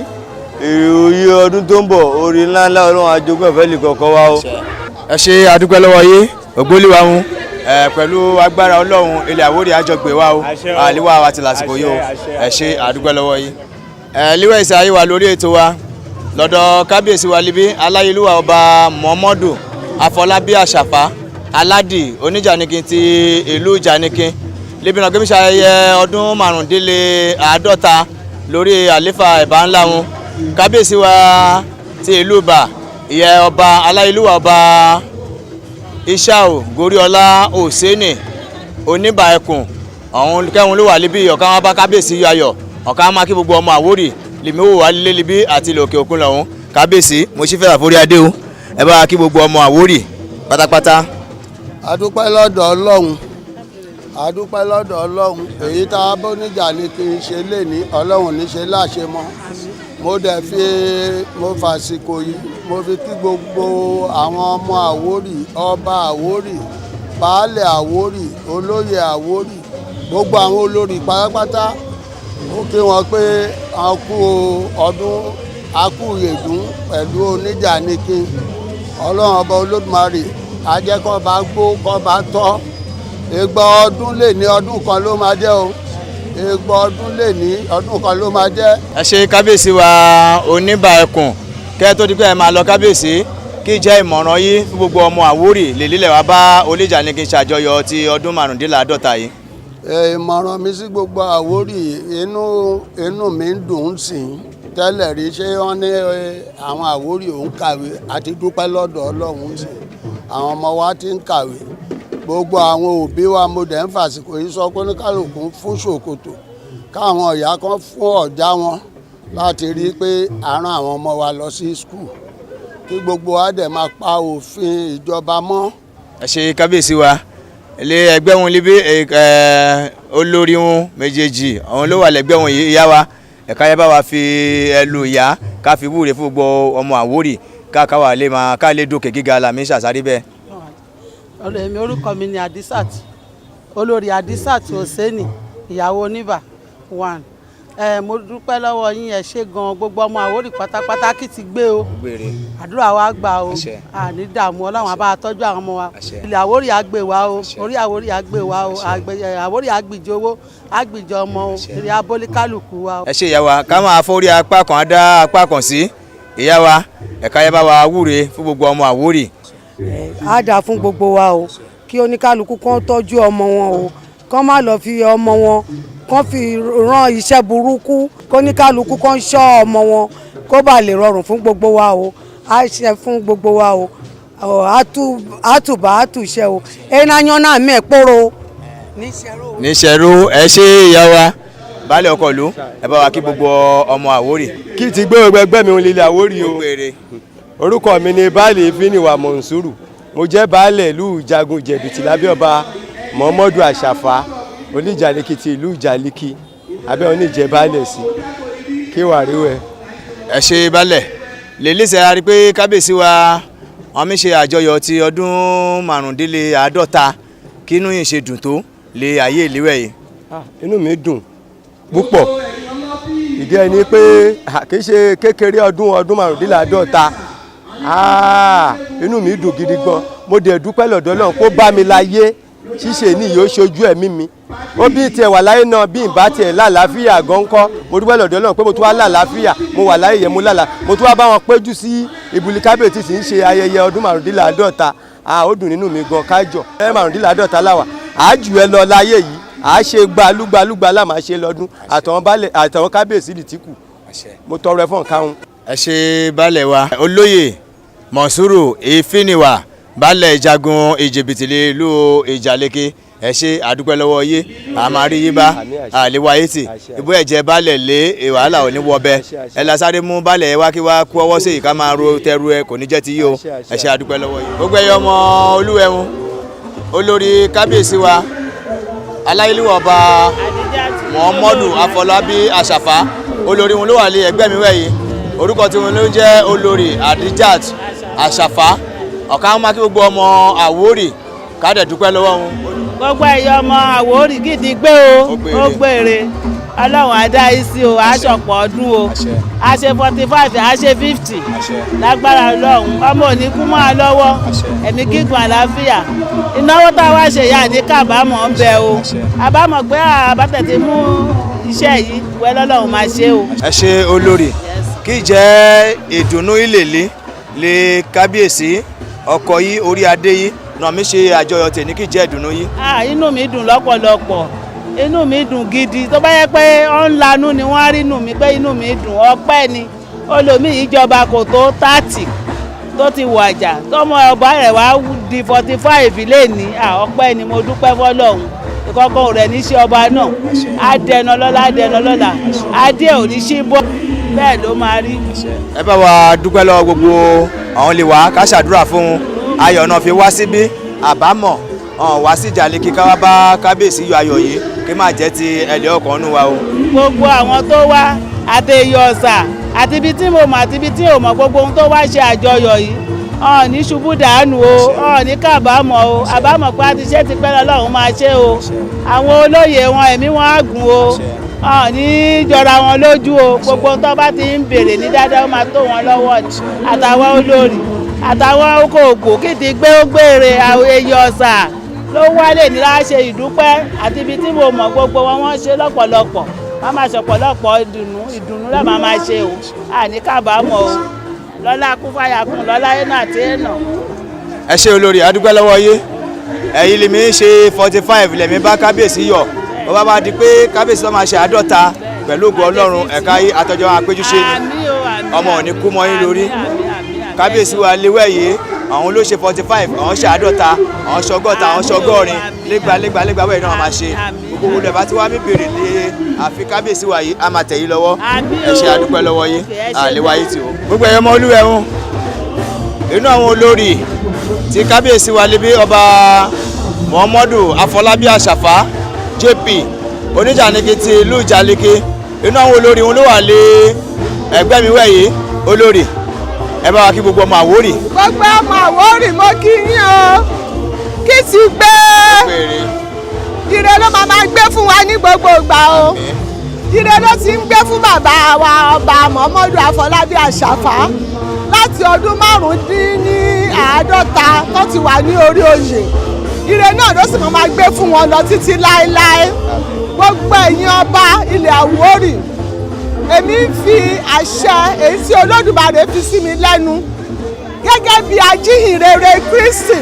èrè òye ọdún tó ń bọ̀. Orí ńláńlá Ọlọ́run ajogún ẹ̀fẹ́ lè kọ̀ọ̀kan wa o. Ẹ ṣe, àdúpẹ́ lọ́wọ́ yìí. Ògbólíwà ń ẹ pẹ̀lú agbára Ọlọ́run, ilẹ̀ Àwórì àjọgbé wa o. Àlíwá wa ti lásìkò yìí o. Ẹ ṣe, àdúpẹ́ lọ́wọ́ yìí. Ẹ líwẹ̀ ìsẹ̀ ayé wa lórí ètò wa lọ́dọ̀ kábíyèsí wa libi, aláyélúwà Ọba Muhammadu Afọlábí Àṣàfà Aládì Oníjànikin ti ìlú Ìjànikin, níbi náà gbẹ́mísà ayẹyẹ ọdún 55 lórí àléfà ẹ̀bá ńlá wọn. Kábíyèsí wa ti ìlú Ìbà, ìyẹn ọba aláyélúwà, Ọba Ishao Goriola Oseni Oníbà Ẹkùn ọ̀hún kẹ́hún ló wà níbí. Ọ̀kan wọn bá kábíyèsí yọ ayọ̀, ọ̀kan máa kí gbogbo ọmọ Àwórì lèmi wò wá lé níbí àti ilẹ̀ òkè òkun lọ́hún. Kábíyèsí, mo ṣí fẹ́ràn forí adé o. Ẹ bá kí gbogbo ọmọ Àwórì pátápátá. A dúpẹ́ lọ́dọ̀ Ọlọ́run, a dúpẹ́ lọ́dọ̀ Ọlọ́run. Èyí tá a bó níjà ni kì í ṣe lè ní Ọlọ́run ní ṣe láṣẹ mọ́. Mo dẹ̀ fi mo fàsìkò yìí, mo fi kí gbogbo àwọn ọmọ Àwórì, ọba Àwórì, baálẹ̀ Àwórì, olóyè Àwórì, gbogbo àwọn olórí pátápátá. Ó kí wọn pé a kú ọdún, a kú ìyèdún pẹ̀lú Oníjànikin. Ọlọ́run Ọba Olódùmarè á jẹ́ kó bá gbó, kó bá tọ́. 200 ọdún lè ní ọdún kan ló máa jẹ́ o. 200 ọdún lè ní ọdún kan ló máa jẹ́. Ẹ ṣe, kábíyèsí wa Oníbà Ẹkùn. Kẹ́ ẹ tó di pé ẹ máa lọ, kábíyèsí, kí jẹ́ ìmọ̀ràn yín fún gbogbo ọmọ Àwórì lè lílẹ̀ wá bá Oníjànikin ṣàjọyọ̀ ti ọdún 35 yìí? Ìmọ̀ràn mi sí gbogbo Àwórì, inú mi ń dùn ún sí i. Tẹ́lẹ̀ rí, ṣé wọ́n ní àwọn Àwórì ò ń kàwé? Àti dúpẹ́ lọ́dọ̀ Ọlọ́run sí, àwọn ọmọ wa ti ń kàwé. Gbogbo àwọn òbí wa, mo dẹ̀ ń fàsìkò yìí sọ pé oníkálukú fún ṣòkòtò, káwọn ìyá kan fún ọ̀já wọn láti rí i pé a rán àwọn ọmọ wa lọ sí school, kí gbogbo wa dẹ̀ máa pa òfin ìjọba mọ́. Ẹ ṣe, kábíyèsí wa. Ilé ẹgbẹ́ wọn líbí olórí wọn méjèèjì, àwọn ló wà lẹ́gbẹ́ wọn yìí. Ìyá wa, ẹ̀ka yẹn bá wa fi ẹlù ìyá ká fi wúre fún gbogbo ọmọ Àwórì, ká wà lè máa ká lè dókè gíga làmí ṣàṣàrí bẹ́ẹ̀. Ọ̀rẹ́ mi, orúkọ mi ni Adisat, Olórí Adisat Oseni, ìyàwó Oníbà one. Ẹ mo dúpẹ́ lọ́wọ́ yín, ẹ ṣé gan. Gbogbo ọmọ Àwórì pátápátá, kí ti gbé o. Gbére. Àdúrà wa gbà o. Àṣẹ. Àní dààmú, Ọlọ́run á bá a tọ́jú àwọn ọmọ wa. Àṣẹ. Ilẹ̀ Àwórì á gbé wa o, orí Àwórì á gbé wa o, Àwórì á gbìjọ owó, á gbìjọ ọmọ o, ilẹ̀ abólíkálùkù wa o. Ẹ ṣe ìyá wa. Ká máa forí apá kan dá apá kan sí. Ìyá wa, ẹ̀ka yẹn bá wa wúre fún gbogbo ọmọ Àwórì. Á dáa fún gbogbo wa o. Kí oníkálukú kán tọ́jú ọmọ wọn o, kán má lọ fi ọmọ wọn kán fi rán iṣẹ́ burúkú. Kóníkálukú kán ṣọ́ ọmọ wọn, kó bá lè rọrùn fún gbogbo wa o. Á ṣe fún gbogbo wa o. Ọ, á tùbà á tùṣẹ o. Ẹ̀ẹ́nà yan náà mẹ́ kpóró. Níṣẹ́rú. Ẹ ṣe ìyá wa. Baálé ọkọ̀ ìlú, ẹ bá wa kí gbogbo ọmọ Àwórì. Kí ti gbé ẹgbẹ́ mi lílẹ̀ Àwórì o. Orúkọ mi ni Baálé Fíníwà Mọ̀nsúrù. Mo jẹ́ baálé ìlú Ìjagun Jẹ̀bìtì lábẹ́ ọba Muhammadu Àṣàfà Oníjàlíkì ti ìlú Ìjàlíkì, abẹ́ oníjẹ baálé sí kí wàá rí wẹ̀. Ẹ ṣe baálẹ̀. Lèlísẹ̀ a rí pé kábíyèsí wa wọn mi ṣe àjọyọ̀ ti ọdún 55. Kí inú yìí ṣe dùn tó lè ayé ìléwẹ̀ yìí? Inú mi dùn púpọ̀. Ìdí ẹni pé kì í ṣe kékeré ọdún 55. Inú mi dùn gidi gan. Mo dẹ̀ dúpẹ́ lọ́dọ̀ Ọlọ́run kó bá mi láyé. Ṣíṣe ní yóò ṣojú ẹ̀mí mi, ó bí tiẹ̀ wà láyé náà, bí ìbá tiẹ̀ lálàáfíà gan kọ́. Mo dúpẹ́ lọ́dọ̀ Ọlọ́run pé mo tún wá lálàáfíà, mo wà láyé yẹn, mo lálàá, mo tún wá bá wọn péjú sí ìbúlí kábíyèsí tí ń ṣe ayẹyẹ ọdún 55. Ó dùn nínú mi gan. Kájọ ẹ 55 láwà, á jù ẹ lọ láyé yìí, à á ṣe gbalúgbalúgba láà máa ṣe lọ́dún àtàwọn baálẹ̀ àtàwọn kábíyèsí lì tí kù. Mo tọrọ ẹ fún nǹkan. Ẹ ṣe baálẹ̀ wa. Olóyè Mọ̀súrù Ìfíniwà, baálẹ̀ Ìjagun Ìjìbìtì ìlú Ìjàleke, ẹ ṣe àdúpẹ́ lọ́wọ́ yé. A máa rí yín bá àléwá yé tì ibú ẹ̀jẹ̀ baálẹ̀ lé wàhálà ò ní wọbẹ̀. Ẹ la sáré mú baálẹ̀ wá kí wá kú ọwọ́ sí ìka máa ro tẹru ẹ kò ní jẹ́ ti yí o. Ẹ ṣe àdúpẹ́ lọ́wọ́ yé. Gbogbo ẹyọ ọmọ Olúwẹ̀hún, olórí kábíyèsí wa aláyélúwà ọba Muhammadu Afọlábí Àṣàfà, olórí wọn ló wà lé ẹgbẹ́ mi wẹ̀yìn. Orúkọ tí wọn ló ń jẹ́ olórí Adijat Àṣàfà. Ọ̀ká wọn máa kí gbogbo ọmọ Àwórì, ká dẹ̀ dúpẹ́ lọ́wọ́ wọn. Gbogbo ẹ̀yọ́ ọmọ Àwórì, gidi gbé o, ó gbére. Ọlọ́run á dá yín sí o, á ṣọ̀pọ̀ ọdún o, á ṣe 45, á ṣe 50 lágbára Ọlọ́run. Ọmọ ò ní kú mọ́ a lọ́wọ́, ẹ̀mí gígùn, àlàáfíà. Ìnáwó tá a wá ṣe yà ní kábàámọ̀ ń bẹ o, àbámọ̀ pé àbátẹ̀ ti mú iṣẹ́ yìí wẹ́ lọ́lọ́run máa ṣe o. Ẹ ṣe olórí. Kí jẹ́ ìdùnnú ìlèlé lè kábíyèsí ọkọ yìí, orí adé yìí náà mi ṣe àjọyọ̀ tèmi, kí jẹ́ ìdùnnú yìí? Ah, inú mi dùn lọ́pọ̀lọpọ̀, inú mi dùn gidi. Tó bá yẹ pé ó ń lanú ni wọ́n á rí inú mi pé inú mi dùn. Ọpẹ́ ni. Olómi ìjọba kò tó 30 tó ti wàjà, tọmọ ọba rẹ̀ wá di 45 lẹ́ni. Ọpẹ́ ni, mo dúpẹ́ fọlọ́run. Ìkọ̀kọ̀ rẹ̀ ní sí ọba náà á dẹnu lọ́la, á dẹnu lọ́la, adé ò ní sí bọ́, bẹ́ẹ̀ ló máa rí. Ẹ bá wa dúpẹ́ lọ́wọ́ gbogbo àwọn lè wá ká ṣàdúrà fún un. Ayọ̀ náà fi wá síbí, àbámọ̀ ọ̀hún wá sí Ìjàlèkí ká wá bá kábíyèsí yọ ayọ̀ yìí, kí má jẹ́ ti ẹ̀lẹ́ ọkàn nù wa o. Gbogbo àwọn tó wá, àti èyí ọ̀sà, àti ibi tí mo mọ̀ àti ibi tí ò mọ̀, gbogbo ohun tó wá ṣe àjọyọ̀ yìí, ọ̀n ní ṣubú dànù o, ọ̀n ní kábàámọ̀ o. Àbámọ̀ pé a ti ṣe ti pẹ́, lọ́lọ́run máa ṣe o. Àwọn olóyè wọn, ẹ̀mí wọn á gùn o, ọ̀n ní jọra wọn lójú o. Gbogbo ohun tó bá ti ń béèrè ní dáadáa, ó máa tó wọn lọ́wọ́ ni. Àtàwọn olórí àtàwọn okòòkò kìtì gbé ó gbére. Àwọn èyí ọ̀sà ló wálé ní láṣẹ ìdúpẹ́, àti ibi tí mo mọ̀, gbogbo wọn, wọ́n ṣe lọ́pọ̀lọpọ̀. Wọ́n máa ṣọ̀pọ̀lọpọ̀ ìdùnnú, ìdùnnú lọ́ọ́ máa máa ṣe o. Àní kábàámọ̀ o, lọ́lá kúfàyàkùn, lọ́lá ẹ̀nà àti ẹ̀nà. Ẹ ṣe olórí, adúpẹ́ lọ́wọ́ yé. Ẹ̀yin lèmi ń ṣe 45 lèmi bá kábíyèsí yọ̀. Bó bá bá di pé kábíyèsí bá máa ṣe 50 pẹ̀lú ògo Ọlọ́run, ẹ̀ka yìí àtọ́jọ́ àpéjú ṣe ni. Ọmọ ò ní kú mọ́ yín lórí. Kábíyèsí wa léwẹ̀ yìí, àwọn ló ṣe 45, àwọn ṣe 50, àwọn ṣọgọ́ta, àwọn ṣọgọ́rin, lẹ́gbàá lẹ́gbàá lẹ́gbàá wẹ̀ náà máa ṣe. Gbogbo olú ẹ̀ bá ti wá mí bèrè lé àfi kábíyèsí wa yìí, á máa tẹ̀ yín lọ́wọ́. Ẹ ṣe àdúpẹ́ lọ́wọ́ yín, àléwá yìí tì ó. Gbogbo ẹ̀yọ́ ọmọ Olúwẹ̀hún, inú àwọn olórí tí kábíyèsí wa lébi ọba Muhammadu Afọlábí Àṣàfà JP Oníjànìkì ti ìlú Ìjàlèkè, inú àwọn olórí wọn ló wà lé ẹgbẹ́ mi wẹ̀ yìí. Olórí, ẹ bá wa kí gbogbo ọmọ Àwórì. Gbogbo ọmọ Àwórì, mo kí yín o. Kí ti gbé ire ló máa máa gbé fún wa ní gbogbo ìgbà o. Ire ló ti ń gbé fún bàbá wa ọba Muhammadu Afọlábí Àṣàfà láti ọdún 75 tó ti wà ní orí oyè. Ire náà ló sì máa gbé fún wọn lọ títí láéláé. Gbogbo ẹ̀yin ọba ilẹ̀ Àwórì, èmi ń fi àṣẹ èyí tí Olódùmarè fi sí mi lẹ́nu gẹ́gẹ́ bí ajíhìnrere Kristi,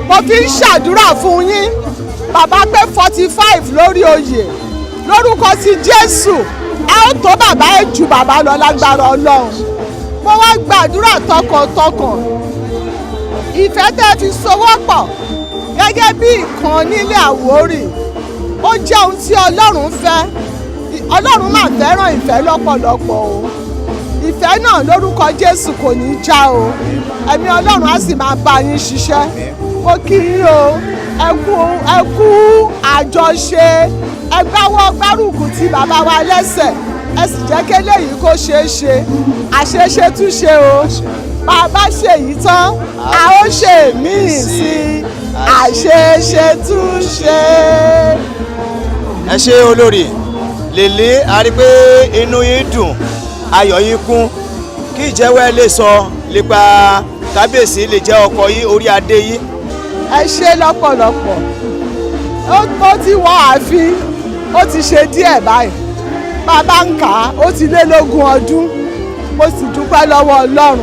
mo fi ń ṣàdúrà fún yín. Bàbá pé 45 lórí oyè. Lórúkọ ti Jésù, ẹ ó tó bàbá, ẹ jù bàbá lọ lágbára Ọlọ́run. Mo wá gbàdúrà tọkàntọkàn, ìfẹ́ tẹ́ fi sowọ́pọ̀ gẹ́gẹ́ bí ìkan nílẹ̀ Àwórì, ó jẹ́ ohun tí Ọlọ́run fẹ́. Ọlọ́run máa fẹ́ràn ìfẹ́ lọ́pọ̀lọpọ̀ o. Ìfẹ́ náà lórúkọ Jésù kò ní í já o. Ẹ̀mí Ọlọ́run á sì máa bá yín ṣiṣẹ́. Mo kí yín o, ẹ kú, ẹ kú àjọṣe. Ẹ gbáwọ́ gbárùkù ti bàbá wa lẹ́sẹ̀, ẹ sì jẹ́ kí eléyìí kó ṣeé ṣe. Àṣeṣe túnṣe o. Bàbá ṣe yìí tán, a ó ṣe míì sí i. Àṣeṣe túnṣe. Ẹ ṣe olórí lèlé, a rí i pé inú yín dùn, ayọ̀ yín kún. Kí ìjẹ́wọ́ ẹ lè sọ nípa kábíyèsí lè jẹ́ ọkọ yín, orí adé yín. Ẹ ṣe lọ́pọ̀lọpọ̀. Ó ti wọ ààfin, ó ti ṣe díẹ̀ báyìí. Bàbá ń kà á, ó ti lé lógún ọdún. Mo sì dúpẹ́ lọ́wọ́ Ọlọ́run.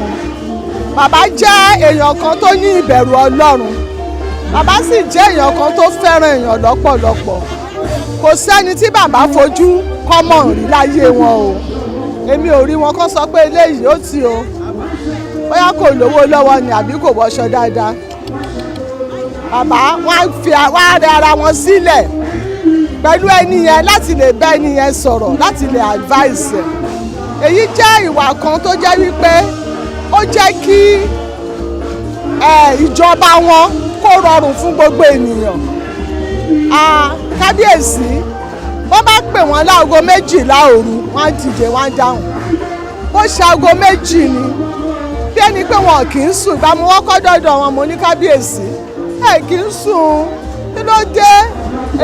Bàbá jẹ́ èèyàn kan tó ní ìbẹ̀rù Ọlọ́run. Bàbá sì jẹ́ èèyàn kan tó fẹ́ràn èèyàn lọ́pọ̀lọpọ̀. Kò sẹ́ni tí bàbá fojú kọ́mọ̀ rí láyé wọn o. Èmi ò rí wọn kó sọ pé eléyìí ó ti o, bóyá kò lówó lọ́wọ́ ni àbí kò wọṣọ dáadáa. Bàbá wọn á fi wọn á rẹ ara wọn sílẹ̀ pẹ̀lú ẹni yẹn láti lè bá ẹni yẹn sọ̀rọ̀, láti lè advice ẹ̀. Èyí jẹ́ ìwà kan tó jẹ́ wípé ó jẹ́ kí ìjọba wọn kó rọrùn fún gbogbo ènìyàn. Kábíyèsí, wọ́n bá pè wọ́n láago 12 òru, wọ́n á dìde, wọ́n á dáhùn. Bó ṣe aago 2 ni, bí ẹni pé wọn kì í sùn. Ìgbà mo wọ́kọ́ dọ́dọ̀ wọn, mo ní, "Kábíyèsí, ẹ kì í sùn, kí ló dé?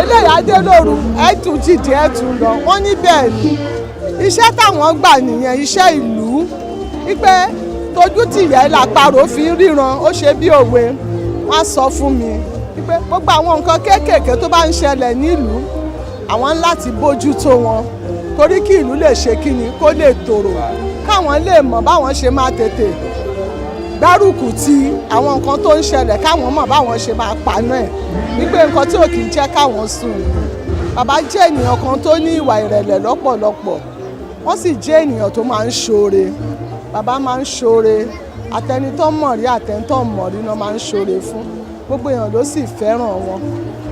Eléyà dé lóru, ẹ tún dìde, ẹ tún lọ." Wọ́n ní bẹ́ẹ̀ ni, iṣẹ́ táwọn gbà nìyẹn, iṣẹ́ ìlú, wípé tójú tìyẹ́ làparò fi ń ríran. Ó ṣe bí òwe. Wọ́n á sọ fún mi wípé gbogbo àwọn nǹkan kéékèèké tó bá ń ṣẹlẹ̀ nílùú, àwọn ń láti bójú tó wọn, torí kí ìlú lè ṣe kíni, kó lè tòrò, káwọn lè mọ̀ báwọn ṣe máa tètè gbárùkù ti àwọn nǹkan tó ń ṣẹlẹ̀, káwọn mọ̀ báwọn ṣe máa paná ẹ̀, wípé nǹkan tí ò kì í jẹ́ káwọn sùn. Bàbá jẹ́ ènìyàn kan tó ní ìwà ìrẹ̀lẹ̀ lọ́pọ̀lọpọ̀. Wọ́n sì jẹ́ ènìyàn tó máa ń ṣoore. Bàbá máa ń ṣoore. Àtẹni tó mọ̀ rí, àtẹni tó mọ̀ rí náà máa ń ṣoore fún. Gbogbo èèyàn ló sì fẹ́ràn wọn.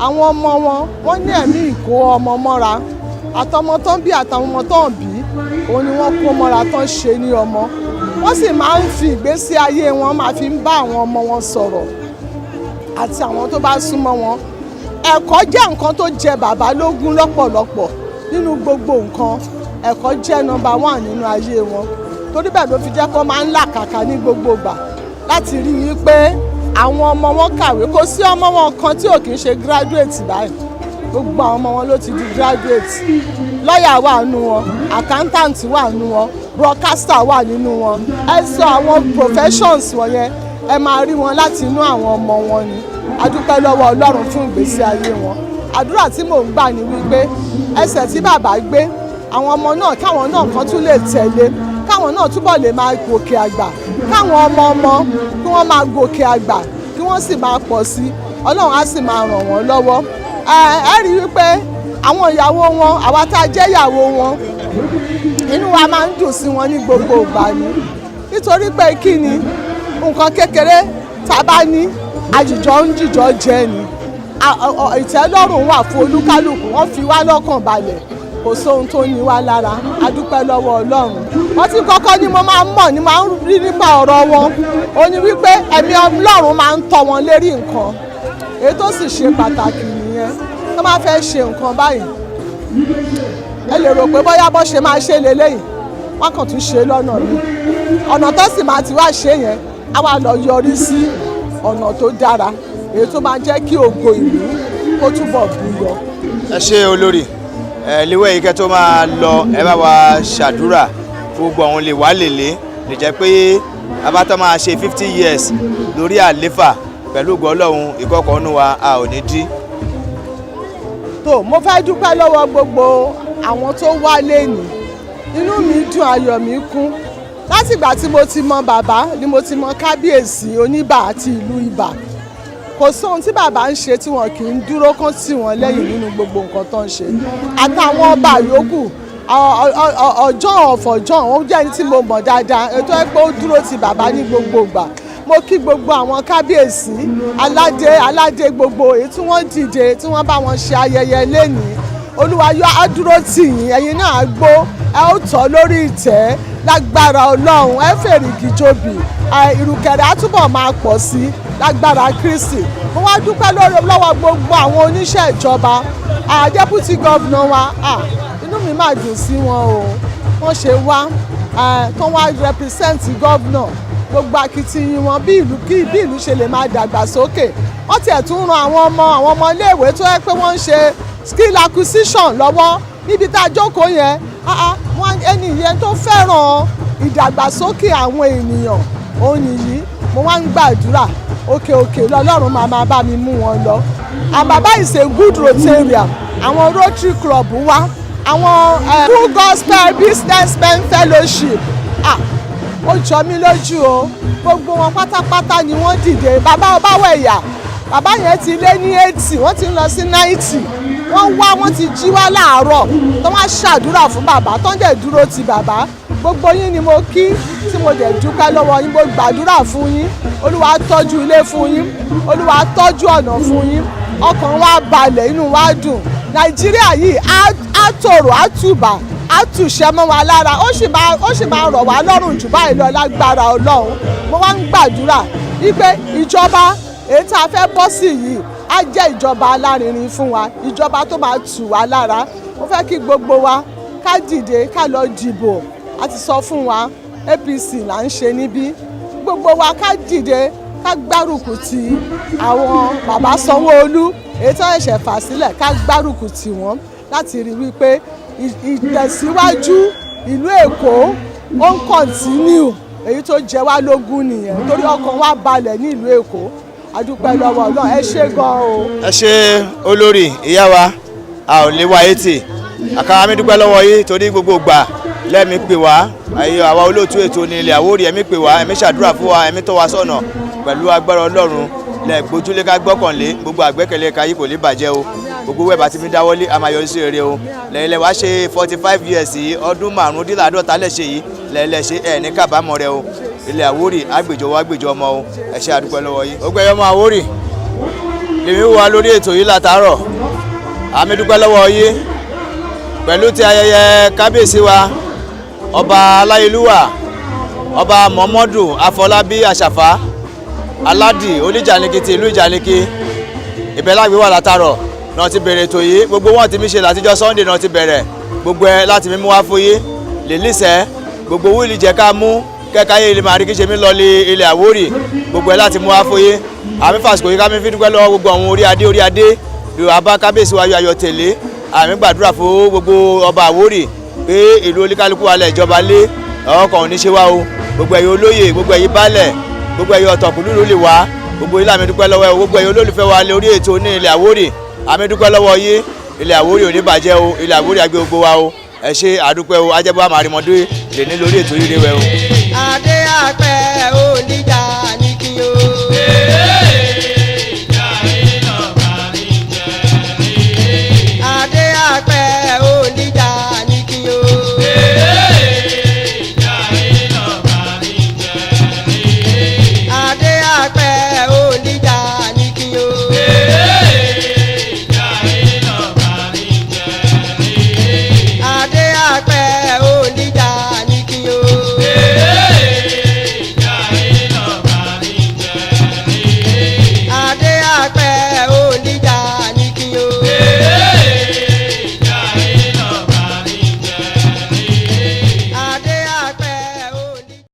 Àwọn ọmọ wọn, wọ́n ní ẹ̀mí ìkó ọmọ mọ́ra. Àtọmọ tó ń bí, àtàwọn ọmọ tó ń bí, òun ni wọ́n kó mọ́ra tó ń ṣe ní ọmọ. Wọ́n sì máa ń fi ìgbésí ayé wọn máa fi ń bá àwọn ọmọ wọn sọ̀rọ̀ àti àwọn tó bá súnmọ́ wọn. Ẹ̀kọ́ jẹ́ nǹkan tó jẹ bàbá lógún lọ́pọ̀lọpọ̀. Nínú gbogbo nǹkan, ẹ̀kọ́ jẹ́ number one nínú ayé wọn. Torí bẹ́ẹ̀ ló fi jẹ́ kó máa ń làkàkà ní gbogbo ìgbà láti rí i pé àwọn ọmọ wọn kàwé. Kò sí ọmọ wọn kan tí ò kì í ṣe graduate báyìí. Gbogbo àwọn ọmọ wọn ló ti di graduate. Lọ́ọ̀yà wà nínú wọn, accountant wà nínú wọn, broadcaster wà nínú wọn. Ẹ sọ àwọn professions wọ̀nyẹn, ẹ máa rí wọn láti inú àwọn ọmọ wọn ni. A dúpẹ́ lọ́wọ́ Ọlọ́run fún ìgbésí ayé wọn. Àdúrà tí mò ń gbà ní wípé ẹsẹ̀ tí bàbá gbé, àwọn ọmọ náà, káwọn náà kan tún lè tẹ̀lé, káwọn náà túbọ̀ lè máa gòkè àgbà, káwọn ọmọ ọmọ kí wọ́n máa gòkè àgbà, kí wọ́n sì máa pọ̀ sí. Ọlọ́run á sì máa ràn wọ́n lọ́wọ́. Ẹ rí wípé àwọn ìyàwó wọn, àwa tá a jẹ́ ìyàwó wọn, inú wa máa ń dùn sí wọn ní gbogbo ìgbà ni. Nítorí pé kí ni, nǹkan kékeré tá a bá ní, àjìjọ ń jìjọ jẹ ni. Ìtẹ́lọ́rùn wà fún olúkálùkù. Wọ́n fi wá lọ́kàn balẹ̀, kò sóhun tó ní wá lára. A dúpẹ́ lọ́wọ́ Ọlọ́run. Wọ́n ti kọ́kọ́ ní mo máa ń mọ̀ ní máa ń rí nípa ọ̀rọ̀ wọn, ó ní wípé ẹ̀mí Ọlọ́run máa ń tọ́ wọn lérí nǹkan. Èyí tó sì ṣe pàtàkì nìyẹn. Tó máa fẹ́ ṣe nǹkan báyìí, ẹ lè rò pé bóyá bó ṣe máa ṣe leléyìí, wọ́n kàn tún ṣe lọ́nà mi. Ọ̀nà tó sì máa ti wá ṣe yẹn á wá lọ yọrí sí ọ̀nà tó dára, èyí tó máa jẹ́ kí ògo ìlú kó túbọ̀ búyọ. Ẹ ṣe olórí. Ẹ léwé yìí kẹ́ tó máa lọ, ẹ bá wa ṣàdúrà fún gbogbo àwọn lè wá lèlé lè jẹ́ pé abátọ́ máa ṣe 50 years lórí àléfà pẹ̀lú ògo Ọlọ́run, ìkọ̀kọ̀ ọ̀nù wa a ò ní dí. Tó mo fẹ́ dúpẹ́ lọ́wọ́ gbogbo àwọn tó wá lénìí. Inú mi dùn, ayọ̀ mi kún. Látìgbà tí mo ti mọ bàbá ni mo ti mọ kábíyèsí Oníbà àti ìlú Ibà. Kò sóhun tí bàbá ń ṣe tí wọn kì í dúró kán tì wọ́n lẹ́yìn nínú gbogbo nǹkan tó ń ṣe, àtàwọn ọba yòókù. Ọjọ́ ọ̀fọ̀jọ́, ó jẹ́ ẹni tí mo mọ̀ dáadáa, ètò ẹ pé ó dúró ti bàbá ní gbogbo ìgbà. Mo kí gbogbo àwọn kábíyèsí aládé aládé gbogbo èyí tí wọ́n dìde, tí wọ́n bá wọn ṣe ayẹyẹ lénìí. Olúwa yóò á dúró tì yín, ẹ̀yin náà á gbó, ẹ ó tọ́ lórí ìtẹ́ lágbára Ọlọ́run. Ẹ fèrègì jobì, ìrùkẹ̀rẹ̀ á túbọ̀ máa pọ̀ sí lágbára Kristi. Mo wá dúpẹ́ lórí lọ́wọ́ gbogbo àwọn oníṣẹ́ ìjọba, deputy governor wa. Inú mi máa dùn sí wọn o, wọ́n ṣe wá tó wá represent governor, gbogbo akitiyan wọn bí ìlú kí bí ìlú ṣe lè máa dàgbà sókè. Wọ́n tiẹ̀ tún ran àwọn ọmọ iléèwé tó yẹ pé wọ́n ń ṣe skill acquisition lọ́wọ́ níbi tá a jókòó yẹn. Wọ́n ẹni yẹn tó fẹ́ràn ìdàgbàsókè àwọn ènìyàn òun nìyí. Mo wá ń gbàdúrà, òkè òkè lọ́lọ́run máa máa bá mi mú wọn lọ. And baba is a good Rotarian. Àwọn Rotary Club wa, àwọn Full Gospel Businessmen Fellowship, ah, ó jọ mí lójú o. Gbogbo wọn pátápátá ni wọ́n dìde. Bàbá Ọbáwẹ̀yà, bàbá yẹn ti lé ní 80, wọ́n ti ń lọ sí 90. Wọ́n wá, wọ́n ti jí wá láàárọ̀ tó wá ṣàdúrà fún bàbá, tó ń dẹ̀ dúró ti bàbá. Gbogbo yín ni mo kí, tí mo dẹ̀ dúpẹ́ lọ́wọ́ yín. Mo gbàdúrà fún yín, Olúwa tọ́jú ilé fún yín, Olúwa tọ́jú ọ̀nà fún yín. Ọkàn wa balẹ̀, inú wa dùn. Nàìjíríà yìí á tòrò, á tùbà, á tùṣẹ́ mọ́ wa lára, ó sì máa rọ̀ wá lọ́rùn jù báyìí lọ lágbára Ọlọ́run. Mo wá ń gbàdúrà wípé ìjọba èyí tá a fẹ́ bọ́ sí yìí á jẹ́ ìjọba alárinrin fún wa, ìjọba tó máa tù wá lára. Mo fẹ́ kí gbogbo wa ká dìde, ká lọ dìbò. A ti sọ fún wa, APC là ń ṣe níbí. Gbogbo wa ká dìde, ká gbárùkù ti àwọn bàbá Sanwó-Olú èyí tó ṣẹ̀ṣẹ̀ fà sílẹ̀, ká gbárùkù tì wọ́n láti rí wípé ìtẹ̀síwájú ìlú Èkó ó ń continue. Èyí tó jẹ wá lógún nìyẹn, torí ọkàn wa balẹ̀ ní ìlú Èkó. A dúpẹ́ lọ́wọ́ Ọlọ́run. Ẹ ṣé gan o. Ẹ ṣe, olórí ìyá wa, a ò lè wá etí àkàrà mi. Dúpẹ́ lọ́wọ́ yìí torí gbogbo gbà lẹ́mi pè wá, ayé àwa olóòtú ètò ní ilẹ̀ Àwórì, ẹ̀mí pè wá, ẹ̀mí ṣàdúrà fún wa, ẹ̀mí tọ́ wa sọ́nà. Pẹ̀lú agbára Ọlọ́run lẹ̀ gbójúlé ká gbọ́kànlé, gbogbo àgbẹ́kẹ̀lé ká yìí kò lè bàjẹ́ o. Gbogbo wẹ́ẹ̀bà tí mi dáwọ́lé a máa yọrí sí rere o. Lẹ́yìn lẹ́ wá ṣe 45 years yìí, ọdún 45 lẹ̀ ṣe yìí, lẹ́yìn lẹ́ ṣe ẹ̀ ní kábàámọ̀ rẹ o. Ilẹ̀ Àwórì àgbèjọ wa, àgbèjọ ọmọ o. Ẹ ṣé, àdúpẹ́ lọ́wọ́ yìí. Ó gbẹ́yọ́ ọmọ Àwórì lèmi wà lórí ètò yìí látàárọ̀. Àmì dúpẹ́ lọ́wọ́ yìí pẹ̀lú ti ayẹyẹ kábíyèsí wa, ọba aláyélúwà, ọba Muhammadu Afọlábí Àṣàfà Aládì Oníjànìkì ti ìlú Ìjànìkì. Ìbẹ̀lágbé wà látàárọ̀ náà ti bẹ̀rẹ̀ ètò yìí. Gbogbo wọn ti mi ṣe látijọ́ Sunday náà ti bẹ̀rẹ̀ gbogbo ẹ láti mímú wá fún yín lèlísẹ̀. Gbogbo wíìlì jẹ́ ká mú kẹ́ka yé ilé máa rí kí ṣe mí lọ lé ilẹ̀ Àwórì, gbogbo ẹ láti mú wá fún yín. Àmì fàsìkò yìí ká mi fi dúpẹ́ lọ́wọ́ gbogbo àwọn orí adé, orí adé lè bá kábíyèsí wa yọ ayọ̀ tẹ̀lé. Àmì gbàdúrà fún gbogbo ọba Àwórì pé ìlú oníkálukú alẹ̀ ìjọba lé ọkàn ò ní ṣe wá o. Gbogbo ẹ̀yin olóyè, gbogbo ẹ̀yin baálẹ̀, gbogbo ẹ̀yin ọ̀tọ̀kùlú ló lè wá, gbogbo ilé àmì dúpẹ́ lọ́wọ́ ẹ̀. Gbogbo ẹ̀yin olólùfẹ́ wa lórí ètò ní ilẹ̀ Àwórì, àmì dúpẹ́ lọ́wọ́ yín. Ilẹ̀ Àwórì ò ní bàjẹ́ o. Ilẹ̀ Àwórì àgbẹ̀ gbogbo wa o. Ẹ ṣé, àdúpẹ́ o. Ajẹ́bọ́ àmàrìmọ́dé lè ní lórí ètò yìí rẹ o. Adé àpẹ oníjà ní kí o.